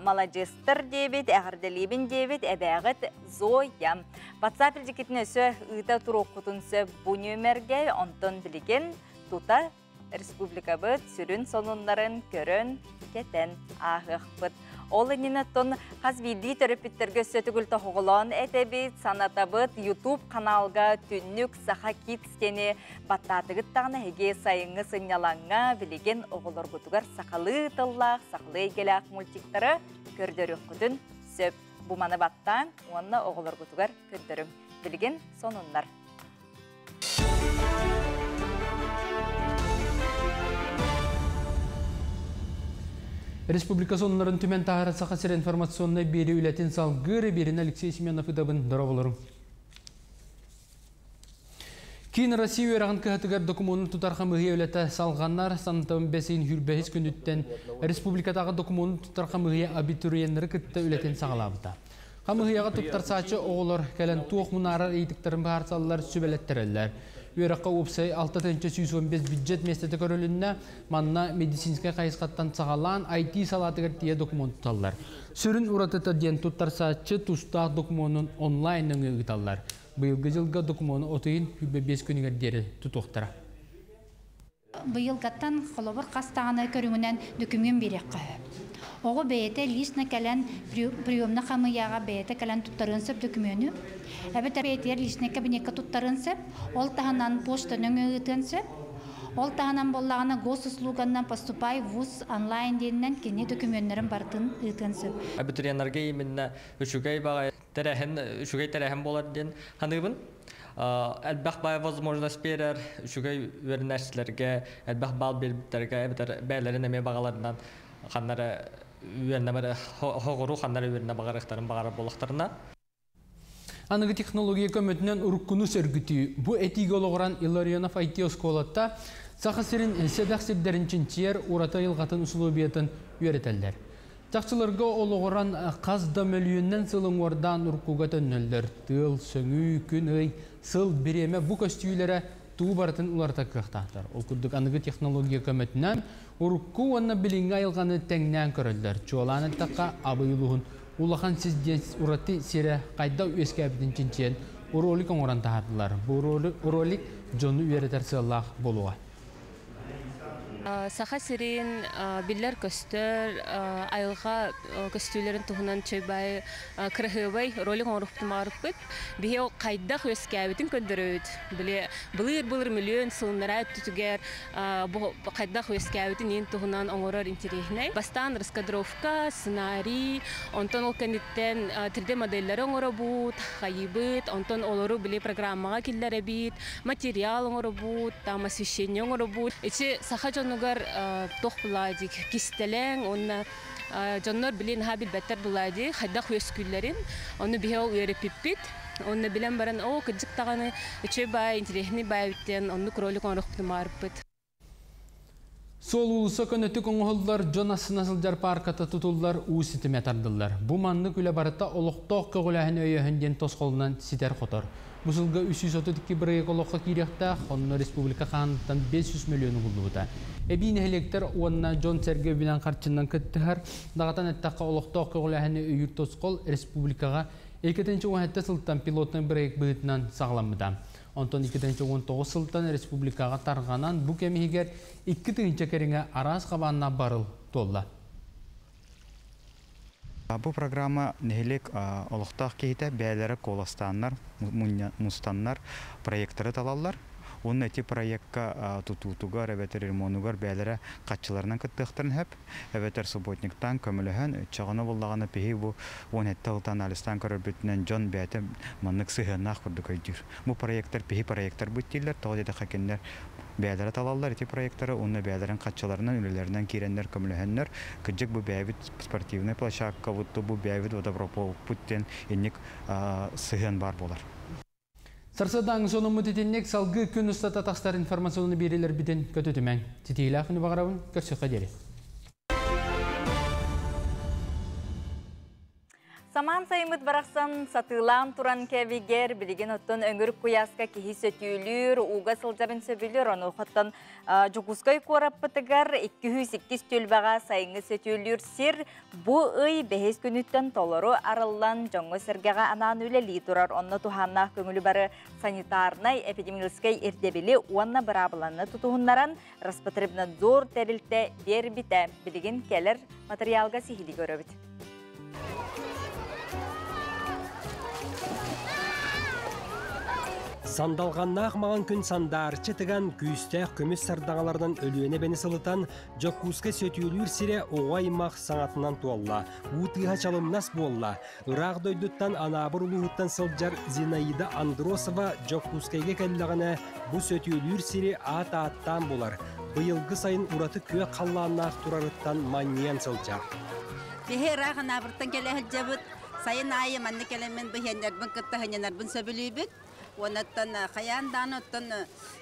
маладьыастар диэбит, эҕэрдэлиибин диэбит эбээҕит Зоя. WhatsApp илдьиккитин өссө ыыта туруоххутун сөп бу нүөмэргэ, онтон билигин тута республикабыт сүрүн сонуннарын көрөн, кэтэн ааһыахпыт. Ол иннинэ оттон хас биирдии төрөппүттэргэ өссө төгүл тоһоҕолоон этэбит, санатабыт, YouTube каналга Түннүк Саха Kids диэни баттаатыгыт даҕаны эһиги сайыҥҥы сынньалаҥҥа билигин оҕолоргутугар сахалыы тыллаах, сахалыы эйгэлээх мультиктары көрдөрүөххүтүн сөп. Бу маны баттааҥ уонна оҕолоргутугар көрдөрүҥ. Билигин сонуннар. Республика сонуннарын түмэн таһара Саха сир информационнай биэри үлэтин салгыыр биэрин Алексей Семенов ыдабын дороголорум. Киин Россия үөрэҕин кыһатыгар докумуонун тутар хамыһыйа үлэтэ салҕанар. Сантан бэсин хүрбэһис күнүттэн республикатааҕы докумуонун тутар хамыһыйа абитуриеннары кытта үлэтин саҕалаабыта. Хамыһыйаҕа туттарсааччы оҕолор кэлэн туох мунаарар ыйытыктарын быһаарсаллар, сүбэлэттэрэллэр. Үөрэххэ уопсай 6 115 бюджет миэстэтэ көрүлүннэ. Манна медицинскэй хайысхаттан саҕалаан IT салаатыгар тиийэ докумуон туталлар. Сүрүн уратыта диэн туттарсааччы тустаах докумуонун онлайн өҥө ыыталлар. Быйылгы дьылга докумуону от ыйын 25 күнүгэр диэри тутуохтара. Быйылгаттан холобур хас даҕаны көрүҥүнэн дөкүмүөн биэриэххэ сөп. Оҕо бэйэтэ лично кэлэн приемна хамыйааҕа бэйэтэ кэлэн туттарыан сөп дөкүмүөнү. Эбэтэр бэйэтигэр личный кабинекка туттарыан сөп. Ол таһынан почта нөҥүө ыытыан сөп. Ол таһынан буоллаҕына госуслуганнан поступай в ВУЗ онлайн диэнинэн кини дөкүмүөннэрин барытын ыытыан сөп. Абитуриеннарга именно үчүгэй баҕай тэрээһин үчүгэй тэрээһин буолар диэн саныыбын. Элбэх бай возможность берер, үчүгэй үөрэнээччилэргэ, элбэх бал биэрбиттерге, эбэтэр бээлэрин эмиэ баҕаларынан ханнары үөрэнэмэр хоҕуру ханнары үөрэнэ баҕарыахтарын баҕарар буоллахтарына. Аныгы технология көмөтүнэн уруккуну сөргүтүү. Бу этиигэ олоҕуран Илларионов IT оскуолата Саха сирин сэдэх сирдэрин чинчийэр ураты айылҕатын усулуобуйатын үөрэтэллэр. Чахчыларга олоҕуран хас да мөлүйүөнүнэн сыл уҥуордаан уруккуга төннөллөр. Тыал, сөҥүү, күн-ый, сыл, бириэмэ бу көстүүлэрэ туу барытын уларыта кыахтаахтар. Ол курдук аныгы технология көмөтүнэн урукку уонна билиҥҥи айылҕаны тэҥнээн көрөллөр. Чуолаан эттэххэ, Абый улууһун Улахан сис диэн ураты сирэ хайдах үөскээбитин чинчийэн ролик оҥорон таһаардылар. Бу ролик дьону үөрэтэр сыаллаах буолуоҕа. Саха сирин биллэр-көстөр айылҕа көстүүлэрин туһунан чөй кыраһыабай ролик оҥоруохпутун Биһи ол хайдах үөскээбитин көрдөрөбүт. Били былыр-былыр миллион сылыннара өттүтүгэр бу хайдах үөскээбитин иин туһунан оҥорор интэриэһинэй. Бастаан раскадровка, сценарий, онтон ол кэнниттэн 3D модельлары оҥоробут, хайыыбыт, онтон олору били программаҕа киллэрэбит, материал оҥоробут, там освещение оҥоробут. Ити саха дьонугар туох булаа дии кистэлэҥ уонна дьоннор билин наһаа билбэттэр булаа дии хайдах үөскүүллэрин. Ону биһи ол үөрэппиппит. Онно билэн баран, оо, кырдьык даҕаны үчүгэй баай, интэриэһинэй баай эбиттэн оннук ролик оҥоруохпутун баҕарбыппыт. Суол уулусса көнөтүк оҥоһуллар, дьон астына сылдьар паарката тутуллар, уу ситимэ тардыллар. Бу маннык үлэ барыта олохтоох көҕүлээһин өйөөһүн диэн тосхолунан ситэр-хотор. Бу сылга 332 бырайыак олоххо киириэхтээх, онно республика хаһааныттан 500 мөлүйүөн угуллубута. Эбии нэһилиэктэр уонна дьон-сэргэ үбүнэн харчынан кыттыһар. Даҕатан эттэххэ, олохтоох көҕүлээһини өйүүр тосхол республикаҕа 2017 сылтан пилотнай бырайыак быһыытынан саҕаламмыта. Онтон 2019 сылтан республикаҕа тарҕанан, бу кэм иһигэр 2 тыһыынча кэриҥэ араас хабааннаах барыл туолла. Бу программа нэһилиэк олохтоох киһитэ бэйэлэрэ куоластааннар, мустаннар проекттары талаллар. Уонна ити проектка тутуутугар эбэтэр ремонугар бэйэлэрэ хаччыларынан кыттыахтарын сөп, эбэтэр субботниктаан көмөлөһөн, чаҕына буллаҕына пиһи бу 17 ылта анализтаан көрөрбүтүнэн дьон бэйэтэ маннык сыһыаннаах курдук өйдүүр. Бу проекттар пиһи проекттар дииллэр, тоҕо диэтэххэ кинилэр бэйэлэрэ талаллар ити проекттары уонна бэйэлэрин хаччыларынан үлэлэринэн киирэннэр көмөлөһөннөр кыдьык бу бэйэбит спортивный площадка бу бэйэбит водопроводпут диэн инник сыһыан баар буолар. Сарсыардааҥы сонуммут итинник салгыы күн устата тахсар информационный биэриилэрбитин көтүтүмэҥ. Ситиһиилээх күнү баҕарабын, көрсүөххэ диэри. Самаан сайыммыт барахсан сатыылаан туран кэбигэр, билигин оттон өҥүр куйааска киһи сөтүөлүүр, ууга сылдьарын сөбүлүүр. Ону оттон Дьокуускай куораппытыгар 202 түөлбэҕэ сайыҥҥы сөтүөлүүр сир бу ый бэһис күнүттэн толору арыллан дьоҥҥо-сэргэҕэ анаан үлэлии турар. Онно туһааннаах көҥүлү бары санитарнай эпидемиологическай ирдэбили уонна быраабыланы тутуһуннаран Роспотребнадзор тэрилтэ биэрбитэ. Билигин кэлэр материалга сиһилии көрөбүт. Сандалҕаннаах маҥан күн сандаарчы тыган, күүстээх көмүс сардаҥаларынан Өлүөнэ эбэни сылытан, Дьокуускай сөтүөлүүр сирэ оҕо аймах саҥатынан туолла, уу тыаһа чалымнас буолла. Ыраах дойдуттан Анаабыр улууһуттан сылдьар Зинаида Андросова Дьокуускайга кэллэҕинэ, бу сөтүөлүүр сири аат ааттаан булар, быйылгы сайын ураты күөх халлааннаах турарыттан манньыйан сылдьар. Биһи ыраах Анаабыртан кэлэ сылдьабыт. Сайын аайы манна кэлэммин быһыаннарбын кытта сынньанарбын сөбүлүүбүт. Уоннаттан хайаан даҕаны оттон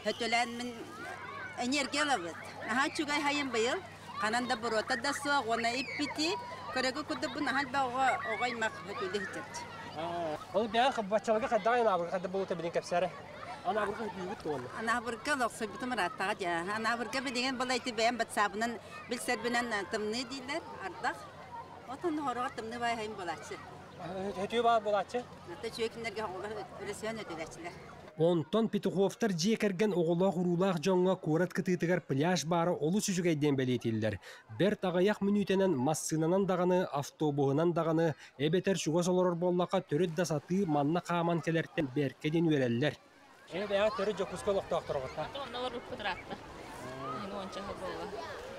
хөтөлөөн мин энергия ылабыт. Наһаа үчүгэй хайын быйыл. Ханан да буруота да суох уонна иппити көрөгө курдук бу наһаа элбэх оҕо оҕо аймах хөтөлүү сылдьабыт. Ол бэйэ баччаларга хайдах Анаабырга хайдах буолута билин кэпсээрэ. Анаабырга хөтүүгүт туонна. Анаабырга олохсуйбутум ырааттаҕа дьэ. Анаабырга билигин балайты бэйэм батсаабынан билсэрбинэн тымныы дииллэр, ардах. Отон хороҕор тымныы баай хайын буолааччы. Хөтүү баар буолааччы. Ата үчүгэй күннэргэ оҕолор өрөсүөн өтүлээччилэр. Онтон Петуховтар дьиэ кэргэн оҕолоох-уруулаах дьоҥҥо куорат кытыытыгар пляж баара олус үчүгэй диэн бэлиэтииллэр. Бэрт аҕыйах мүнүүтэнэн массыынанан даҕаны, автобуһунан даҕаны, эбэтэр чугас олорор буоллахха төрүт да сатыы манна хааман кэлэртэн бэркэ диэн үөрэллэр. Эһи бэйэҕит төрүт Дьокуускай олохтоохтороҕут Онно олорбуппут ыраатта. Уонча сыл буолла.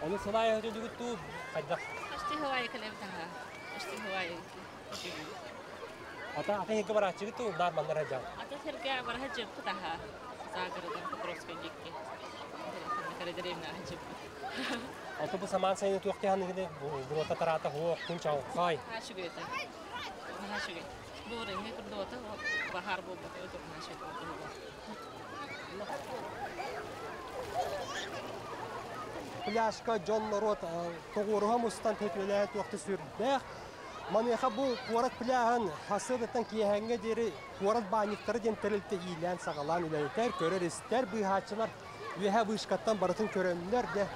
Ону сылаайа өтүдүгүт дуу хайдах? Почти хавайы кэлэбит аха. Почти хавайы. Ата ата хеге барачыгы ту нар маннара жа. Ата серге бараха жыппы таха. Загородом Покровской дикки. Карадеревна жыппы. Алты бу саман сайын туох тиһаныгыны бурота тарата хуох кун чалкай. Хашугета. Хашуге. Бу реңге курдуота бахар болбата өтөр хашуге. Пляжка Джон народ тоғуруға мұстан тетвелі туақты сүрдәқ. Маныха бу куорат пляһын хасыдаттан киэһэҥҥэ диэри куорат баанньыктара диэн тэрилтэ иилээн саҕалаан үлэлэтэр, көрөр истэр быыһааччылар үөһэ вышкаттан барытын көрөннөр де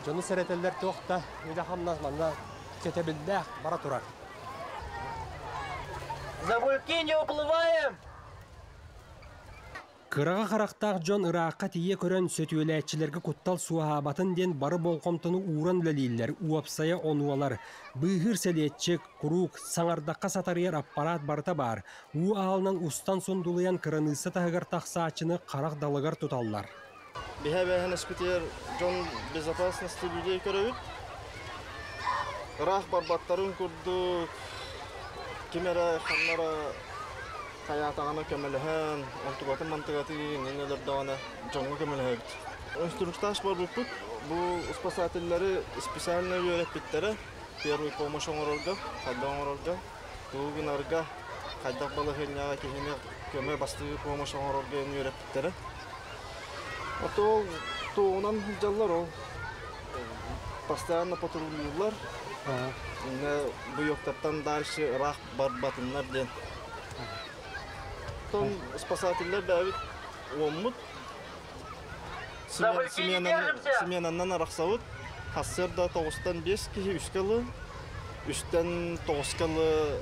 дьону сэрэтэллэр туохта үлэ хамнас манна кэтэбиллээх бара турар. За буйки не уплываем! Кыраҕа харахтаах дьон ыраахха тиийэ көрөн сөтүөлээччилэргэ куттал суоһаабатын диэн бары болҕомтону ууран үлэлииллэр, уопсайа онуолар. Быыһыыр сэлиэччик, куруук, саҥардахха сатарыйар аппарат барыта баар. Уу аалынан устан сундулуйан кыраныысса таһыгар тахсааччыны харах далыгар туталлар. Биһэ бэһэн эспитигэр дьон безопасности людей көрөбүт. Ыраах барбаттарын курдук ким эрэ ханнара хайаатаҕына көмөлөһөн, онтугатын мантыгатын иҥин өлөрдөҕүнэ дьоҥҥо көмөлөһөбүт. Инструктаж барбыппыт. Бу спасателлэри специально үөрэппиттэрэ. Первый помощь оҥорорго, хайдах оҥорорго, тугу гынарга, хайдах балаһыанньаҕа киһини көмө бастакы помощь оҥорорго үөрэппиттэрэ. Ото ол туоҕунан сылдьаллар ол постоянно патрулииллар. Иннэ буйуктартан дальше ыраах барбатыннар диэн. Оттон спасателлэр бэйэбит уоммут. Сменаннан арахсабыт. Хассыарда тоҕустан 5 киһи үскэ ылы, үстэн тоҕуска ылы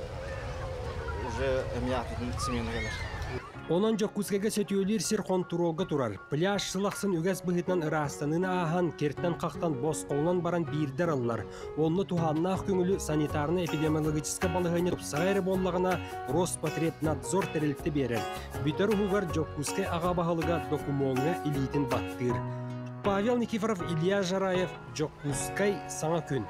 уже эмиэ атын смена кэлэр. Онон Дьокуускайга сөтүөлүүр сир хонтуруолга турар. Пляж сыл ахсын үгэс быһыытынан ыраастаныыны ааһан, киртэн-хахтан босхолонон баран биирдэ арыллар. Онно туһааннаах көҥүлү санитарнай-эпидемиологическай балаһыанньа тупсаҕай эрэ буоллаҕына, Роспотребнадзор тэрилтэ биэрэр. Бүтэр уһугар Дьокуускай аҕа баһылыга докумуоҥҥа илиитин баттыыр. Павел Никифоров, Илья Жараев, Дьокуускай, Саҥа күн.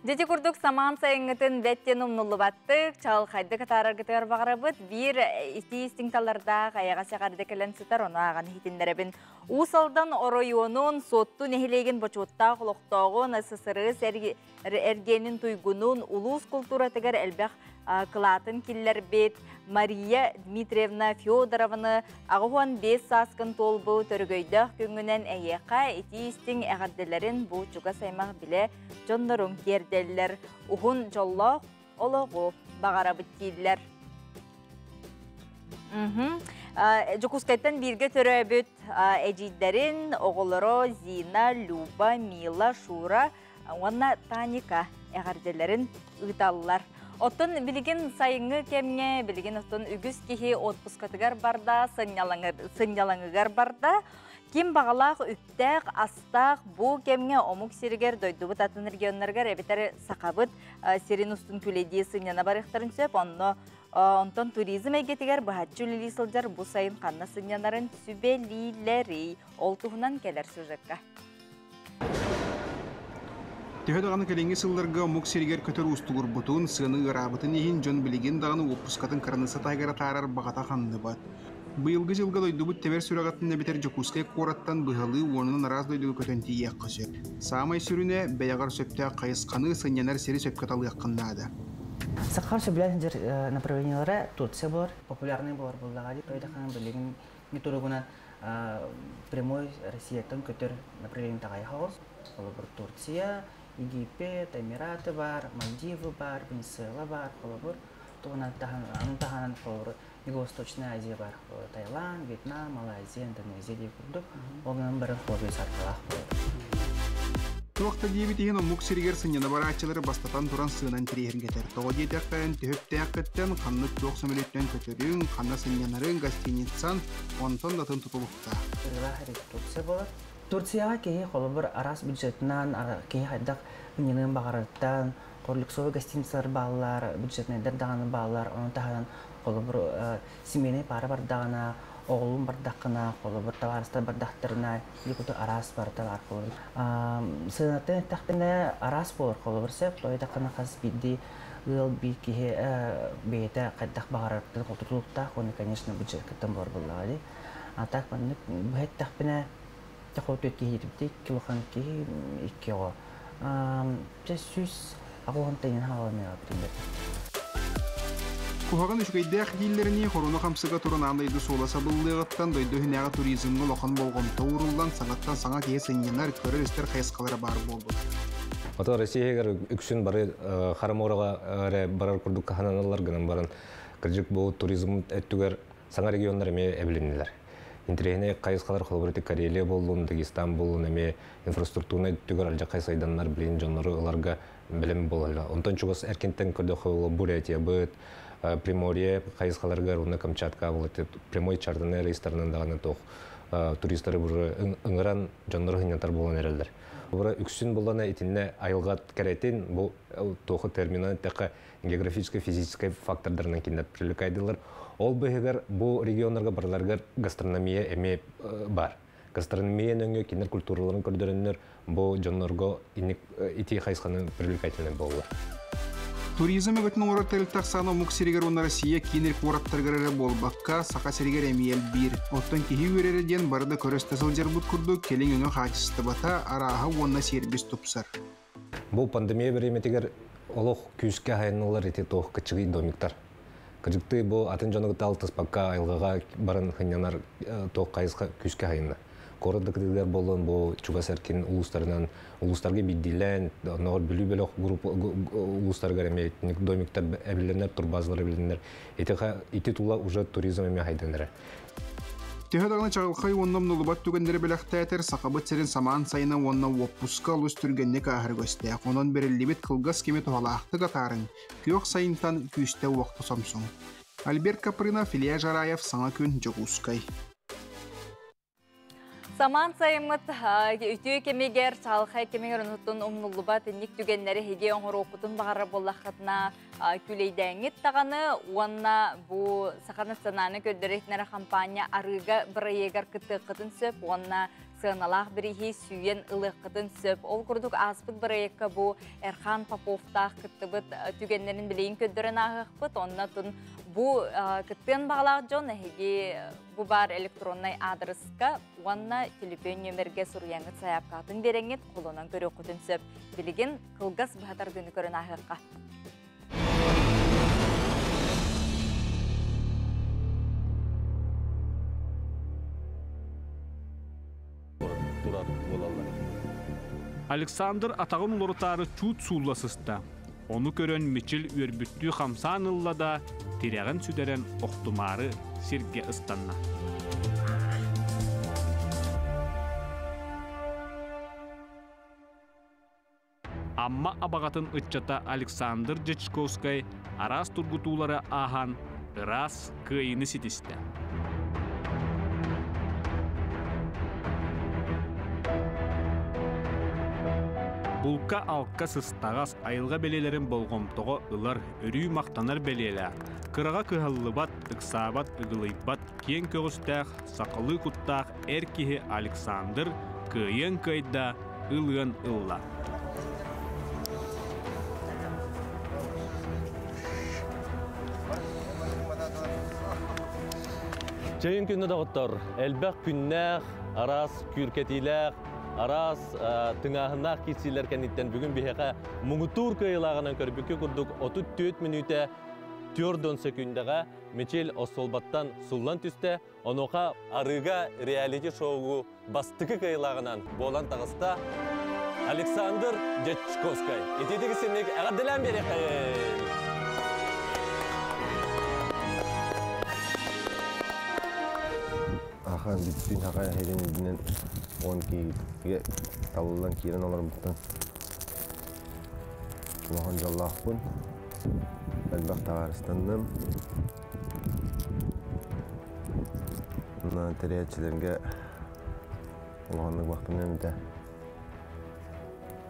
Дьэ ити курдук самаан сайыҥҥытын бэттиэн умнуллубаттык, чаҕылхайдык атаараргытыгар баҕарабыт. Биир итии истиҥ талардаах айаҕас эҕэрдэ кэлэн сытар, ону ааҕан иһитиннэрэбин. Уус Алдан оройуонун Суотту нэһилиэгин бочуоттаах олохтооҕун СССР эргиэнин туйгунун улуус култууратыгар элбэх кылаатын киллэрбит Мария Дмитриевна Федорованы 85 сааскын туолбут өрөгөйдөөх күҥҥүнэн эйиэхэ итии истиҥ эҕэрдэлэрин бу чугас аймах билэ дьонноруҥ тиэрдэллэр, уһун дьоллоох олоҕу баҕарабыт дииллэр. Дьокуускайтан бииргэ төрөөбүт эдьиийдэрин оҕолоро Зина, Люба, Мила, Шура уонна Таника эҕэрдэлэрин ыыталлар. Оттон билигин сайыҥҥы кэмҥэ билигин оттон үгүс киһи отпускатыгар барда, сынньалаҥыгар барда. Ким баҕалаах үптээх, астаах бу кэмҥэ омук сиригэр, дойдубут атын регионнарыгар эбэтэр Сахабыт сирин устун күлэдии сынньана барыахтарын сөп. Онно онтон туризм эйгэтигэр быһаччы үлэлии сылдьар бу сайын ханна сынньанарын сүбэлиилэрий. Ол туһунан кэлэр сюжекка. Төһө даҕаны кэлиҥҥи сылларга омук сиригэр көтөр уустугурбутун, сыаны ыараабытын иһин дьон билигин даҕаны уоппускатын кыраныысса таһыгар атаарар баҕата ханныбат. Быйылгы дьылга дойдубут тэбэр сүрэҕиттэн эбэтэр Дьокуускай куораттан быһалыы уонунан араас дойдуга көтөн тиийиэххэ сөп. Саамай сүрүнэ, бэйэҕэр сөптөөх хайысханы, сынньанар сири сөпкө талыаххын наада. Сахар сөбүлээн сылдьар направлениелара Турция буолар, популярный буолар буоллаҕа дии. Тойдаханан билигин туругунан прямой Россияттан көтөр направление таҕайа Холобур, Турция, Египет, Эмираты бар, Мальдивы бар, Венесуэла бар, холобур, тугунан таһынан холобур, Юго-Восточная Азия бар, Таиланд, Вьетнам, Малайзия, Индонезия диye курдук. Ол гынан баран холобур саркалаах болор. Туох да диэбит иһин омук сиригэр сынньана барааччылары бастатан туран сыанан тириэһиргэтэр. Тоҕо диэтэххэ, түһүктээххиттэн ханнык туох сөмөлүөттэн көтөрүҥ, ханна сынньанарыҥ, гостиницан, онтон да атын тутулуктаах. Турция болар. Турцияҕа киһи холобур араас бюджетынан киһи хайдах ынньаныан баҕарарыттан, люксовый гостиницалар бааллар, бюджетнайдар даҕаны бааллар, ону таһынан холобур семейный пара бардаҕына, оҕолуун бардаххына, холобур табаарыстар бардахтарына, куту араас барыта баар холобур. Сыанаттан эттэхпинэ араас буолар холобур сөп, тоойдаххына хас биирдии Ыал биир киһи бэйэтэ хайдах баҕарарыттан тутулуктаах уонна, конечно, бюджеткыттан буолар буоллаҕа дии. А так маннык быһа эттэхпинэ, төрт киһи иитибитэ, икки улахан киһи, икки оҕо. Чэ 180 тыһыынча хааланыаҕа Куһаҕан үчүгэйдээх дииллэринии хоруна хамсыга туран аан дойду суола сабыллыаҕыттан дойду иһинээҕи туризмҥа улахан болҕомто ууруллан саҥаттан саҥа киһи сынньанар, көрөр-истэр хайысхалара баар буолбут. Ото Россиягар үксүн бары Хара эрэ барар курдук хананаллар гынан баран кырдьык бу туризм өттүгэр саҥа регионнар эмиэ эбилиннилэр. Интэриэһинэй хайысхалар холобур Карелия буоллун, Дагестан буоллун эмиэ инфраструктурнай өттүгэр алдьархай сайданнар билин дьоннору ыларга бэлэм буолаллар. Онтон чугас эркинтэн көрдөххө Бурятия быт, Приморье хайысхаларыгар уонна Камчатка буолла прямой чартерный рейстарынан даҕаны туох туристары бу ыҥыран дьоннору сынньатар буолан эрэллэр. Бура үксүн буллана итиннэ айылҕат кэрэтин бу туоху терминан тэхэ географическай, физическай фактордарынан кинилэр привлекайдылар. Ол быһыгар бу регионнарга барыларыгар гастрономия эмиэ бар. Гастрономия нөҥүө кинилэр культураларын көрдөрөннөр бу дьоннорго ити хайысханы привлекательный буолла. Туризм өтүн оҥорор тэрилтэ ахсаана омук сиригэр уонна Россия киин куораттарыгар эрэ буолбакка, Саха сиригэр эмиэ элбиир. Оттон киһи үөрэрэ диэн бары да көрө-истэ сылдьарбыт курдук, кэлин өҥө хаачыстыбата, арааһа уонна сервис тупсар. Бу пандемия бириэмэтигэр олох күүскэ хайынылар ити туох кычыгый домиктар. Кырдьыкты бу атын дьону кытта алтыспакка айылҕаҕа баран сынньанар туох хайысха күүскэ хайынна. Куорат да кытыытыгар буоллун бу чугас эркин улуустарынан улуустарга биирдиилээн, оннооҕор Бүлүү бөлөх группа улуустарыгар эмиэ домиктар эбилиннэр, турбазалар эбилиннэр. Ити тула уже туризм эмиэ хайдан эрэр. Төһө даҕаны чаҕылхай уонна умнуллубат түгэннэри бэлэхтээтэр, Сахабыт сирин самаан сайына уонна уоппуска олус түргэнник ааһар үгэстээх. Онон бэриллибит кылгас кэми туһалаахтык атаарыҥ, күөх сайынтан күүстэ-уохта сомсуҥ. Альберт Капрынов, Илья Жараев, Саҥа күн, Дьокуускай. Самаан сайыммыт үтүө кэмигэр, чаҕылхай кэмигэр онуттан умнуллубат инник түгэннэри эһиги оҥоруоххутун баҕарар буоллаххытына күлэйдээҥҥит даҕаны уонна бу Саха национальнай көрдөрөр иһитиннэрэр хампаанньа арыыга бырайыагар кыттыаххытын сөп уонна сыаналаах бирииһи сүүйэн ылыаххытын сөп. Ол курдук ааспыт бырайыакка бу Эрхан Поповтаах кыттыбыт түгэннэрин билигин көрдөрөн ааһыахпыт. Онно тун бу кыттыан баҕалаах дьон эһиги бу баар электроннай аадырыска уонна төлөпүөн нүөмэргэ суруйаҥҥыт сайаапкаҕытын биэрэҥҥит холонон көрүөххүтүн сөп. Билигин кылгас быһа тардыыны көрөн ааһыахха. Александр атаҕын уларытаары чуут суулла сыста. Ону көрөн Мичил үөрбүттүү хамсаан ылла да, тирэҕин сүтэрэн охтумаары сиргэ ыстанна. Амма абаҕатын ыччата Александр Дьячковскай араас тургутуулары ааһан, ыраас кыайыыны ситистэ. Булка-алка сыстаҕас, айылҕа бэлиэлэрин болҕомтоҕо ылар, өрүү махтанар бэлиэлээх, кыраҕа кыһаллыбат, ыксаабат, ыгылыйбат, киэҥ көҕүстээх, сахалыы куттаах эр киһи Александр кыайыан кыайда, ылыан ылла. Чэйин күннү доҕоттор, элбэх күннээх, араас күүркэтиилээх, араас тыҥааһыннаах киирсиилэр кэнниттэн бүгүн биһиэхэ муҥутуур кыайыылааҕынан көрбүккэ курдук 34 мүнүүтэ 4 сөкүүндэҕэ Мичил остуолбаттан суллан түстэ. Онуоха арыыга реалити-шоугу бастакы кыайыылааҕынан буолан таҕыста Александр Дьячковскай. Итиитик синник эҕэрдэлээн биэриэххэйин! Ахан бүттүүн хака иһирин үрдүнэн он киһигэ талыллан киирэн олорбуттан улахан дьоллоохпун. Элбэх табаарыстанным. Тэрийээччилэргэ улаханнык махтаныам этэ.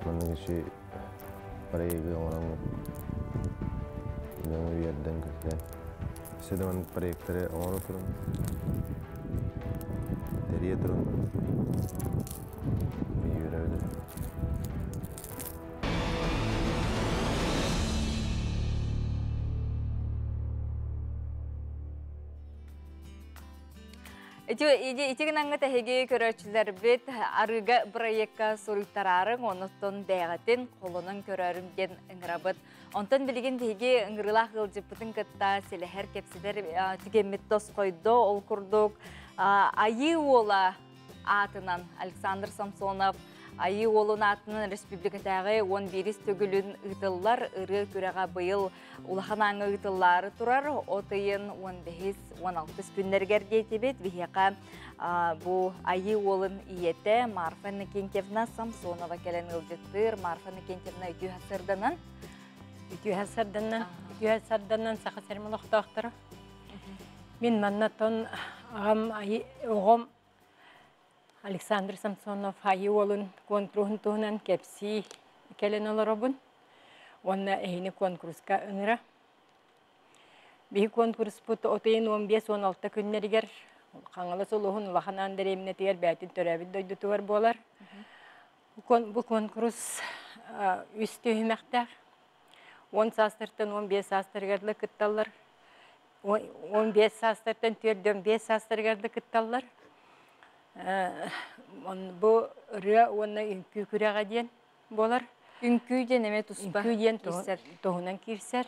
Маннык үчүгэй проегы оҥороҥҥут дьону үөрдэн-көтүтэн. Өссө да маннык проектары оҥоро турун, тэрийэ турун. Үөрэбит. Ити ити гынаңҥа тэһиги көрөөччүлэрбит арыыга бырайыакка суруйтараарыҥ, оннуттан бэйэҕитин холонон көрөөрүҥ диэн ыҥырабыт. Онтон билигин биһиги ыҥырыылаах ыалдьыппытын кытта силэһэр кэпсэтэр түгэммит тосхойдо. Ол курдук Айыы уола аатынан Александр Самсонов Айыы уолун аатынан республикатааҕы 11 төгүлүн ыытыллар ырыа күрэҕэ быйыл улахан ааҥҥа ыытыллаары турар. От ыйын 15-16 күннэригэр диэтибит. Биһиэхэ бу Айыы уолун ийэтэ Марфа Иннокентьевна Самсонова кэлэн ыалдьыттыыр. Марфа Иннокентьевна үтүө сарданан. Үтүө сарданан, үтүө сарданан Саха сирин олохтоохторо. Мин манна тон аҕам оҕом Александр Самсонов Айыы уолун куонкуруһун туһунан кэпсии кэлэн олоробун уонна эһини куонкуруска ыҥыра. Биһи куонкуруспут от ыйын 15-16 күннэригэр Хаҥалас улууһун Улахан Аан дэриэбинэтигэр бэйэтин төрөөбүт дойдутугар буолар. Бу куонкурус үс түһүмэхтээх. 10 саастартан 15 саастарыгар да кытталлар. 15 саастартан 45 саастарыгар да кытталлар. Бу ырыа уонна үҥкүү күрэҕэ диэн буолар. Үҥкүү диэн эмиэ туспа Үҥкүү диэн туһунан киирсэр.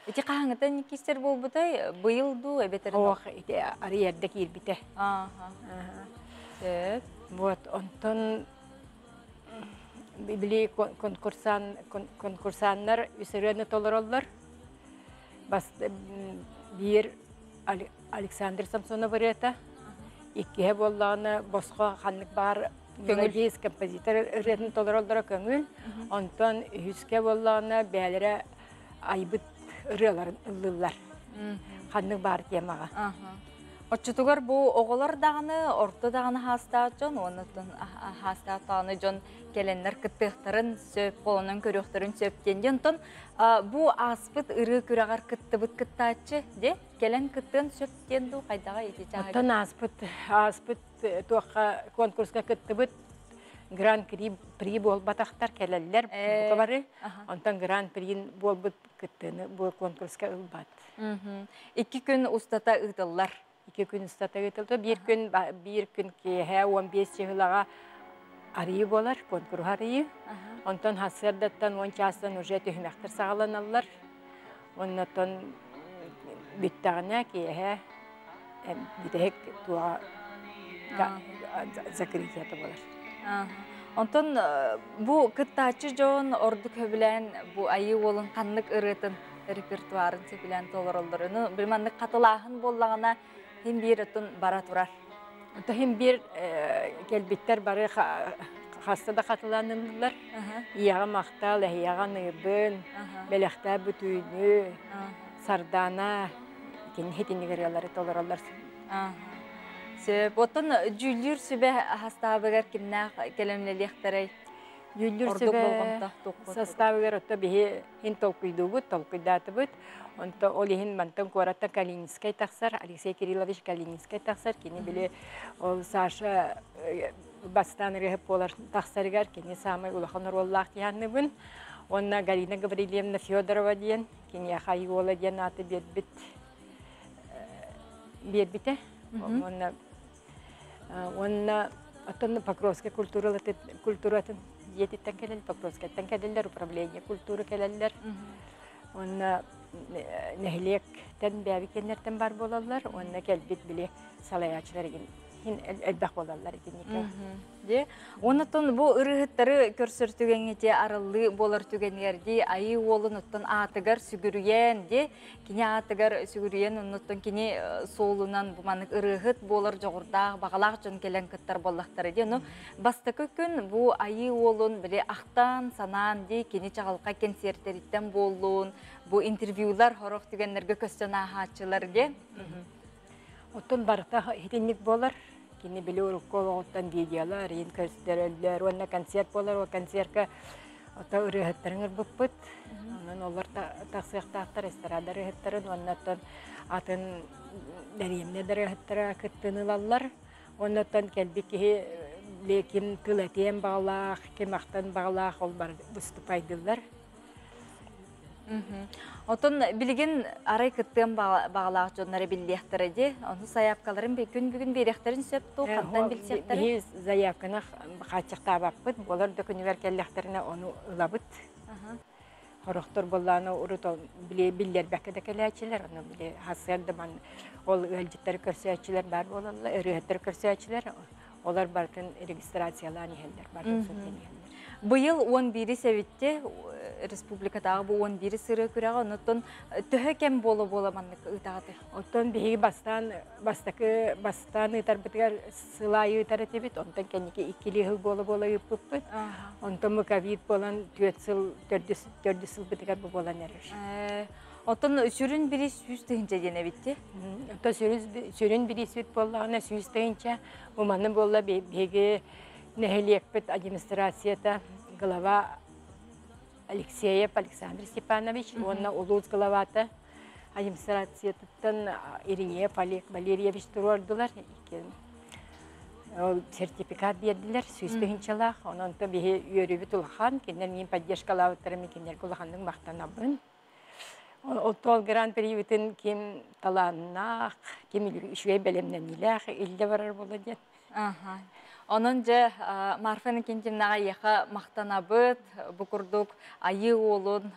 Ити хаһааҥҥыттан киирсэр буолбутай? Быйыл дуу эбэтэр Ох, ити арый эрдэ киирбитэ. Сөп. Вот, онтон били конкурсан конкурсаннар үс ырыаны толороллор. Бас биир Александр Самсонов ырыата, иккиһэ буоллаҕына босхо ханнык баар мелодист, композитор ырыатын толороллоро көҥүл. Онтон үһүскэ буоллаҕына бэйэлэрэ айбыт ырыаларын ыллыыллар. Ханнык баар темаҕа. Оччотугар бу оҕолор даҕаны, орто даҕаны хаастаах дьон, уонна хаастаах даҕаны дьон кэлэннэр кыттыахтарын сөп, холонон көрүөхтэрин сөп диэн. Онтон бу ааспыт ырыа күрэҕэр кыттыбыт кыттааччы де кэлэн кыттыан сөп диэн дуу хайдаҕа ити чааһыгар? Оттон ааспыт ааспыт туохха конкурска кыттыбыт гран-при при буолбатахтар кэлэллэр бука бары. Онтон гран-при буолбут кыттыыны бу конкурска ылбат. Икки күн устата ыытыллар. Икки күн устата ыытыллар. Биир күн биир күн киэһэ 15 чыһылаҕа арыйыы буолар, конкурс арыйыы. Онтон сарсыардаттан 10 чаастан уже түһүмэхтэр саҕаланаллар. Оннотон бүттэҕинэ киэһэ бүтэһик туоҕа закрытиета буолар. Онтон бу кыттааччы дьон ордук сөбүлээн бу Айыы уолун ханнык ырыатын репертуарын сөбүлээн толороллор. Ну, били маннык хатылааһын буоллаҕына хин биир отун бара турар. Онто хин биир кэлбиттэр бары хаста да хатыланыллар. Ийэҕэ махтал, эһиэҕэ аныыбын, бэлэхтээ бүтүүнү, Сардаана итини итинник ырыалары толороллор. Сөп. Оттон дьүүллүүр сүбэ састаабыгар кимнээх кэлэмнэлиэхтэрэй? Дьүүллүүр сүбэ састаабыгар отто биһи иһин толкуйдуубут, толкуйдаатыбыт. Онто ол иһин мантан куораттан Калининскай тахсар, Алексей Кириллович Калининскай тахсар. Кини били ол Саша бастаан ырыаһыт буолар тахсарыгар кини саамай улахан оруоллаах киһи Уонна Галина Гаврильевна Федорова диэн киниэхэ Айгуола диэн ааты биэрбит биэрбитэ. Уонна уонна оттон Покровскай культуратын дьиэтиттэн кэлэн Покровскайтан кэлэллэр, управление культуры кэлэллэр. Уонна нэһилиэктэн бэйэбит бар буолаллар, уонна кэлбит били салайааччылар элбэх буолаллар итинник. Дии. Оннуттан бу ырыһыттары көрсөр түгэҥҥэ те арыллыы буолар түгэнигэр дии айыы уолун оттон аатыгар сүгүрүйэн дии кини аатыгар сүгүрүйэн оннуттан кини суолунан бу маннык ырыаһыт буолар дьоҕурдаах баҕалаах дьон кэлэн кыттар буоллахтара дии. Ону бастакы күн бу айыы уолун били ахтан санаан дии кини чаҕылхай кэнсиэртэриттэн буоллун бу интервьюлар хорох түгэннэргэ көстөн ааһааччылар дии. Оттон барыта итинник буолар. Кини били урукку олоҕуттан видеолар, иин көстөрөллөр уонна концерт буолар. Ол концертка ото ырыаһыттарын ырбыппыт. Онон олор тахсыахтаахтар эстрада ырыаһыттарын уонна оттон атын дэриэбинэ да ырыаһыттара кыттыыны ылаллар. Уонна оттон кэлбит киһи ким тыл этиэн баҕалаах, ким ахтан баҕалаах ол бары выступайдыыллар. Отон билигин арай кыттыан баҕалаах дьоннор биллиэхтэрэ ди. Ону сайаапкаларын күн бүгүн биэриэхтэрин сөп туу, хантан билсиэхтэрин? Биһи заявканы хааччахтаабаппыт, болор да күнүгэр кэллэхтэринэ ону ылабыт. Хорохтор боллааны урут биллэрбэккэ да кэлээччилэр, ону били хасыар да ман ол ыалдьыттары көрсөөччүлэр баар буолаллар, ырыаһыттары көрсөөччүлэр, олар барытын регистрациялаан иһэллэр, барытын суттан иһэллэр. Быйыл 11 сэбитте республикатааҕы бу 11 сырыы күрэҕэ, онуттан төһө кэм буола-буола маннык ыытаҕыты? Оттон биһиги бастаан бастакы бастаан ыытарбытыгар сыл аайы ыытар этибит, онтон кэнники иккилии сыл буола-буола ыыппыппыт. Онтон бу ковид буолан түөрт сыл төрдүс төрдүс сылбытыгар бу буолан эрэр. Оттон сүрүн бириис 100 тыһыынча диэн эбитти. Оттон сүрүн бирииспит буоллаҕына 100 тыһыынча. Уманы буолла биһиги нэһилиэкпит администрацията, глава Алексеев Александр Степанович уонна улуус главата администрациятыттан Иринеев Олег Валерьевич туруордулар. Ол сертификат биэрдилэр 100 тыһыынчалаах. Онон биһи үөрүүбүт улахан, кинилэр миин поддержкалаабыттара, мин кинилэргэ улаханнык махтанабын. Ол гран-прибитин ким талааннаах, ким үчүгэй бэлэмнэниилээх иллэ барар буола диэн. Онон же Марфа Иннокентьевнаҕа яха махтанабыт, бу курдук айыы уолун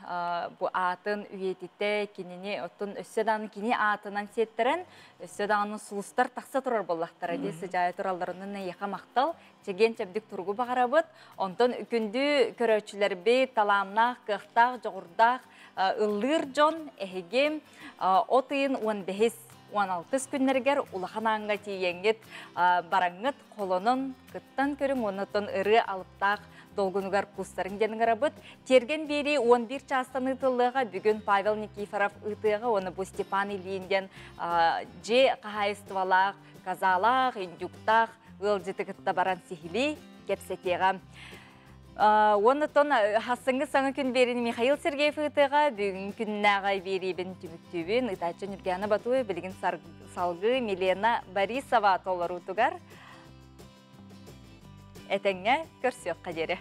бу аатын үйэтите кинини оттон өссө даҕаны кини аатынан сиэттерен өссө даҕаны сулустар тахса турар буоллахтара дии сыдьаайа туралларынан яха махтал чэгиэн чэбдик туругу баҕарабыт. Онтон күндү көрөөччүлэрбит, талааннаах, кыахтаах, дьоҕурдаах ыллыыр дьон, эһиги от ыйын 15 16 күннэригэр Улахан Ааҥҥа тиийэҥҥит, бараҥҥыт холонон кыттан көрүҥ, оннотон ырыа алыптаах долгунугар кустарын диэн ыҥырабыт. Тиэргэн биэрии 11 чаастан ыытыллыаҕа. Бүгүн Павел Никифоров ыытыаҕа, уонна бу Степан Ильин диэн дьиэ хаһаайыстыбалаах, казалаах, индюктаах ыалдьыты кытта баран сиһилии кэпсэтиэҕэ. Оннотон хассыҥҥы саҥа күн биэриини Михаил Сергеев ыытыаҕа. Бүгүн күннээҕи биэриибин түмүктүүбүн. Ыытааччы Нюргана Батуева, билигин салгыы Милена Борисова толоруутугар. Этэҥҥэ көрсүөххэ диэри.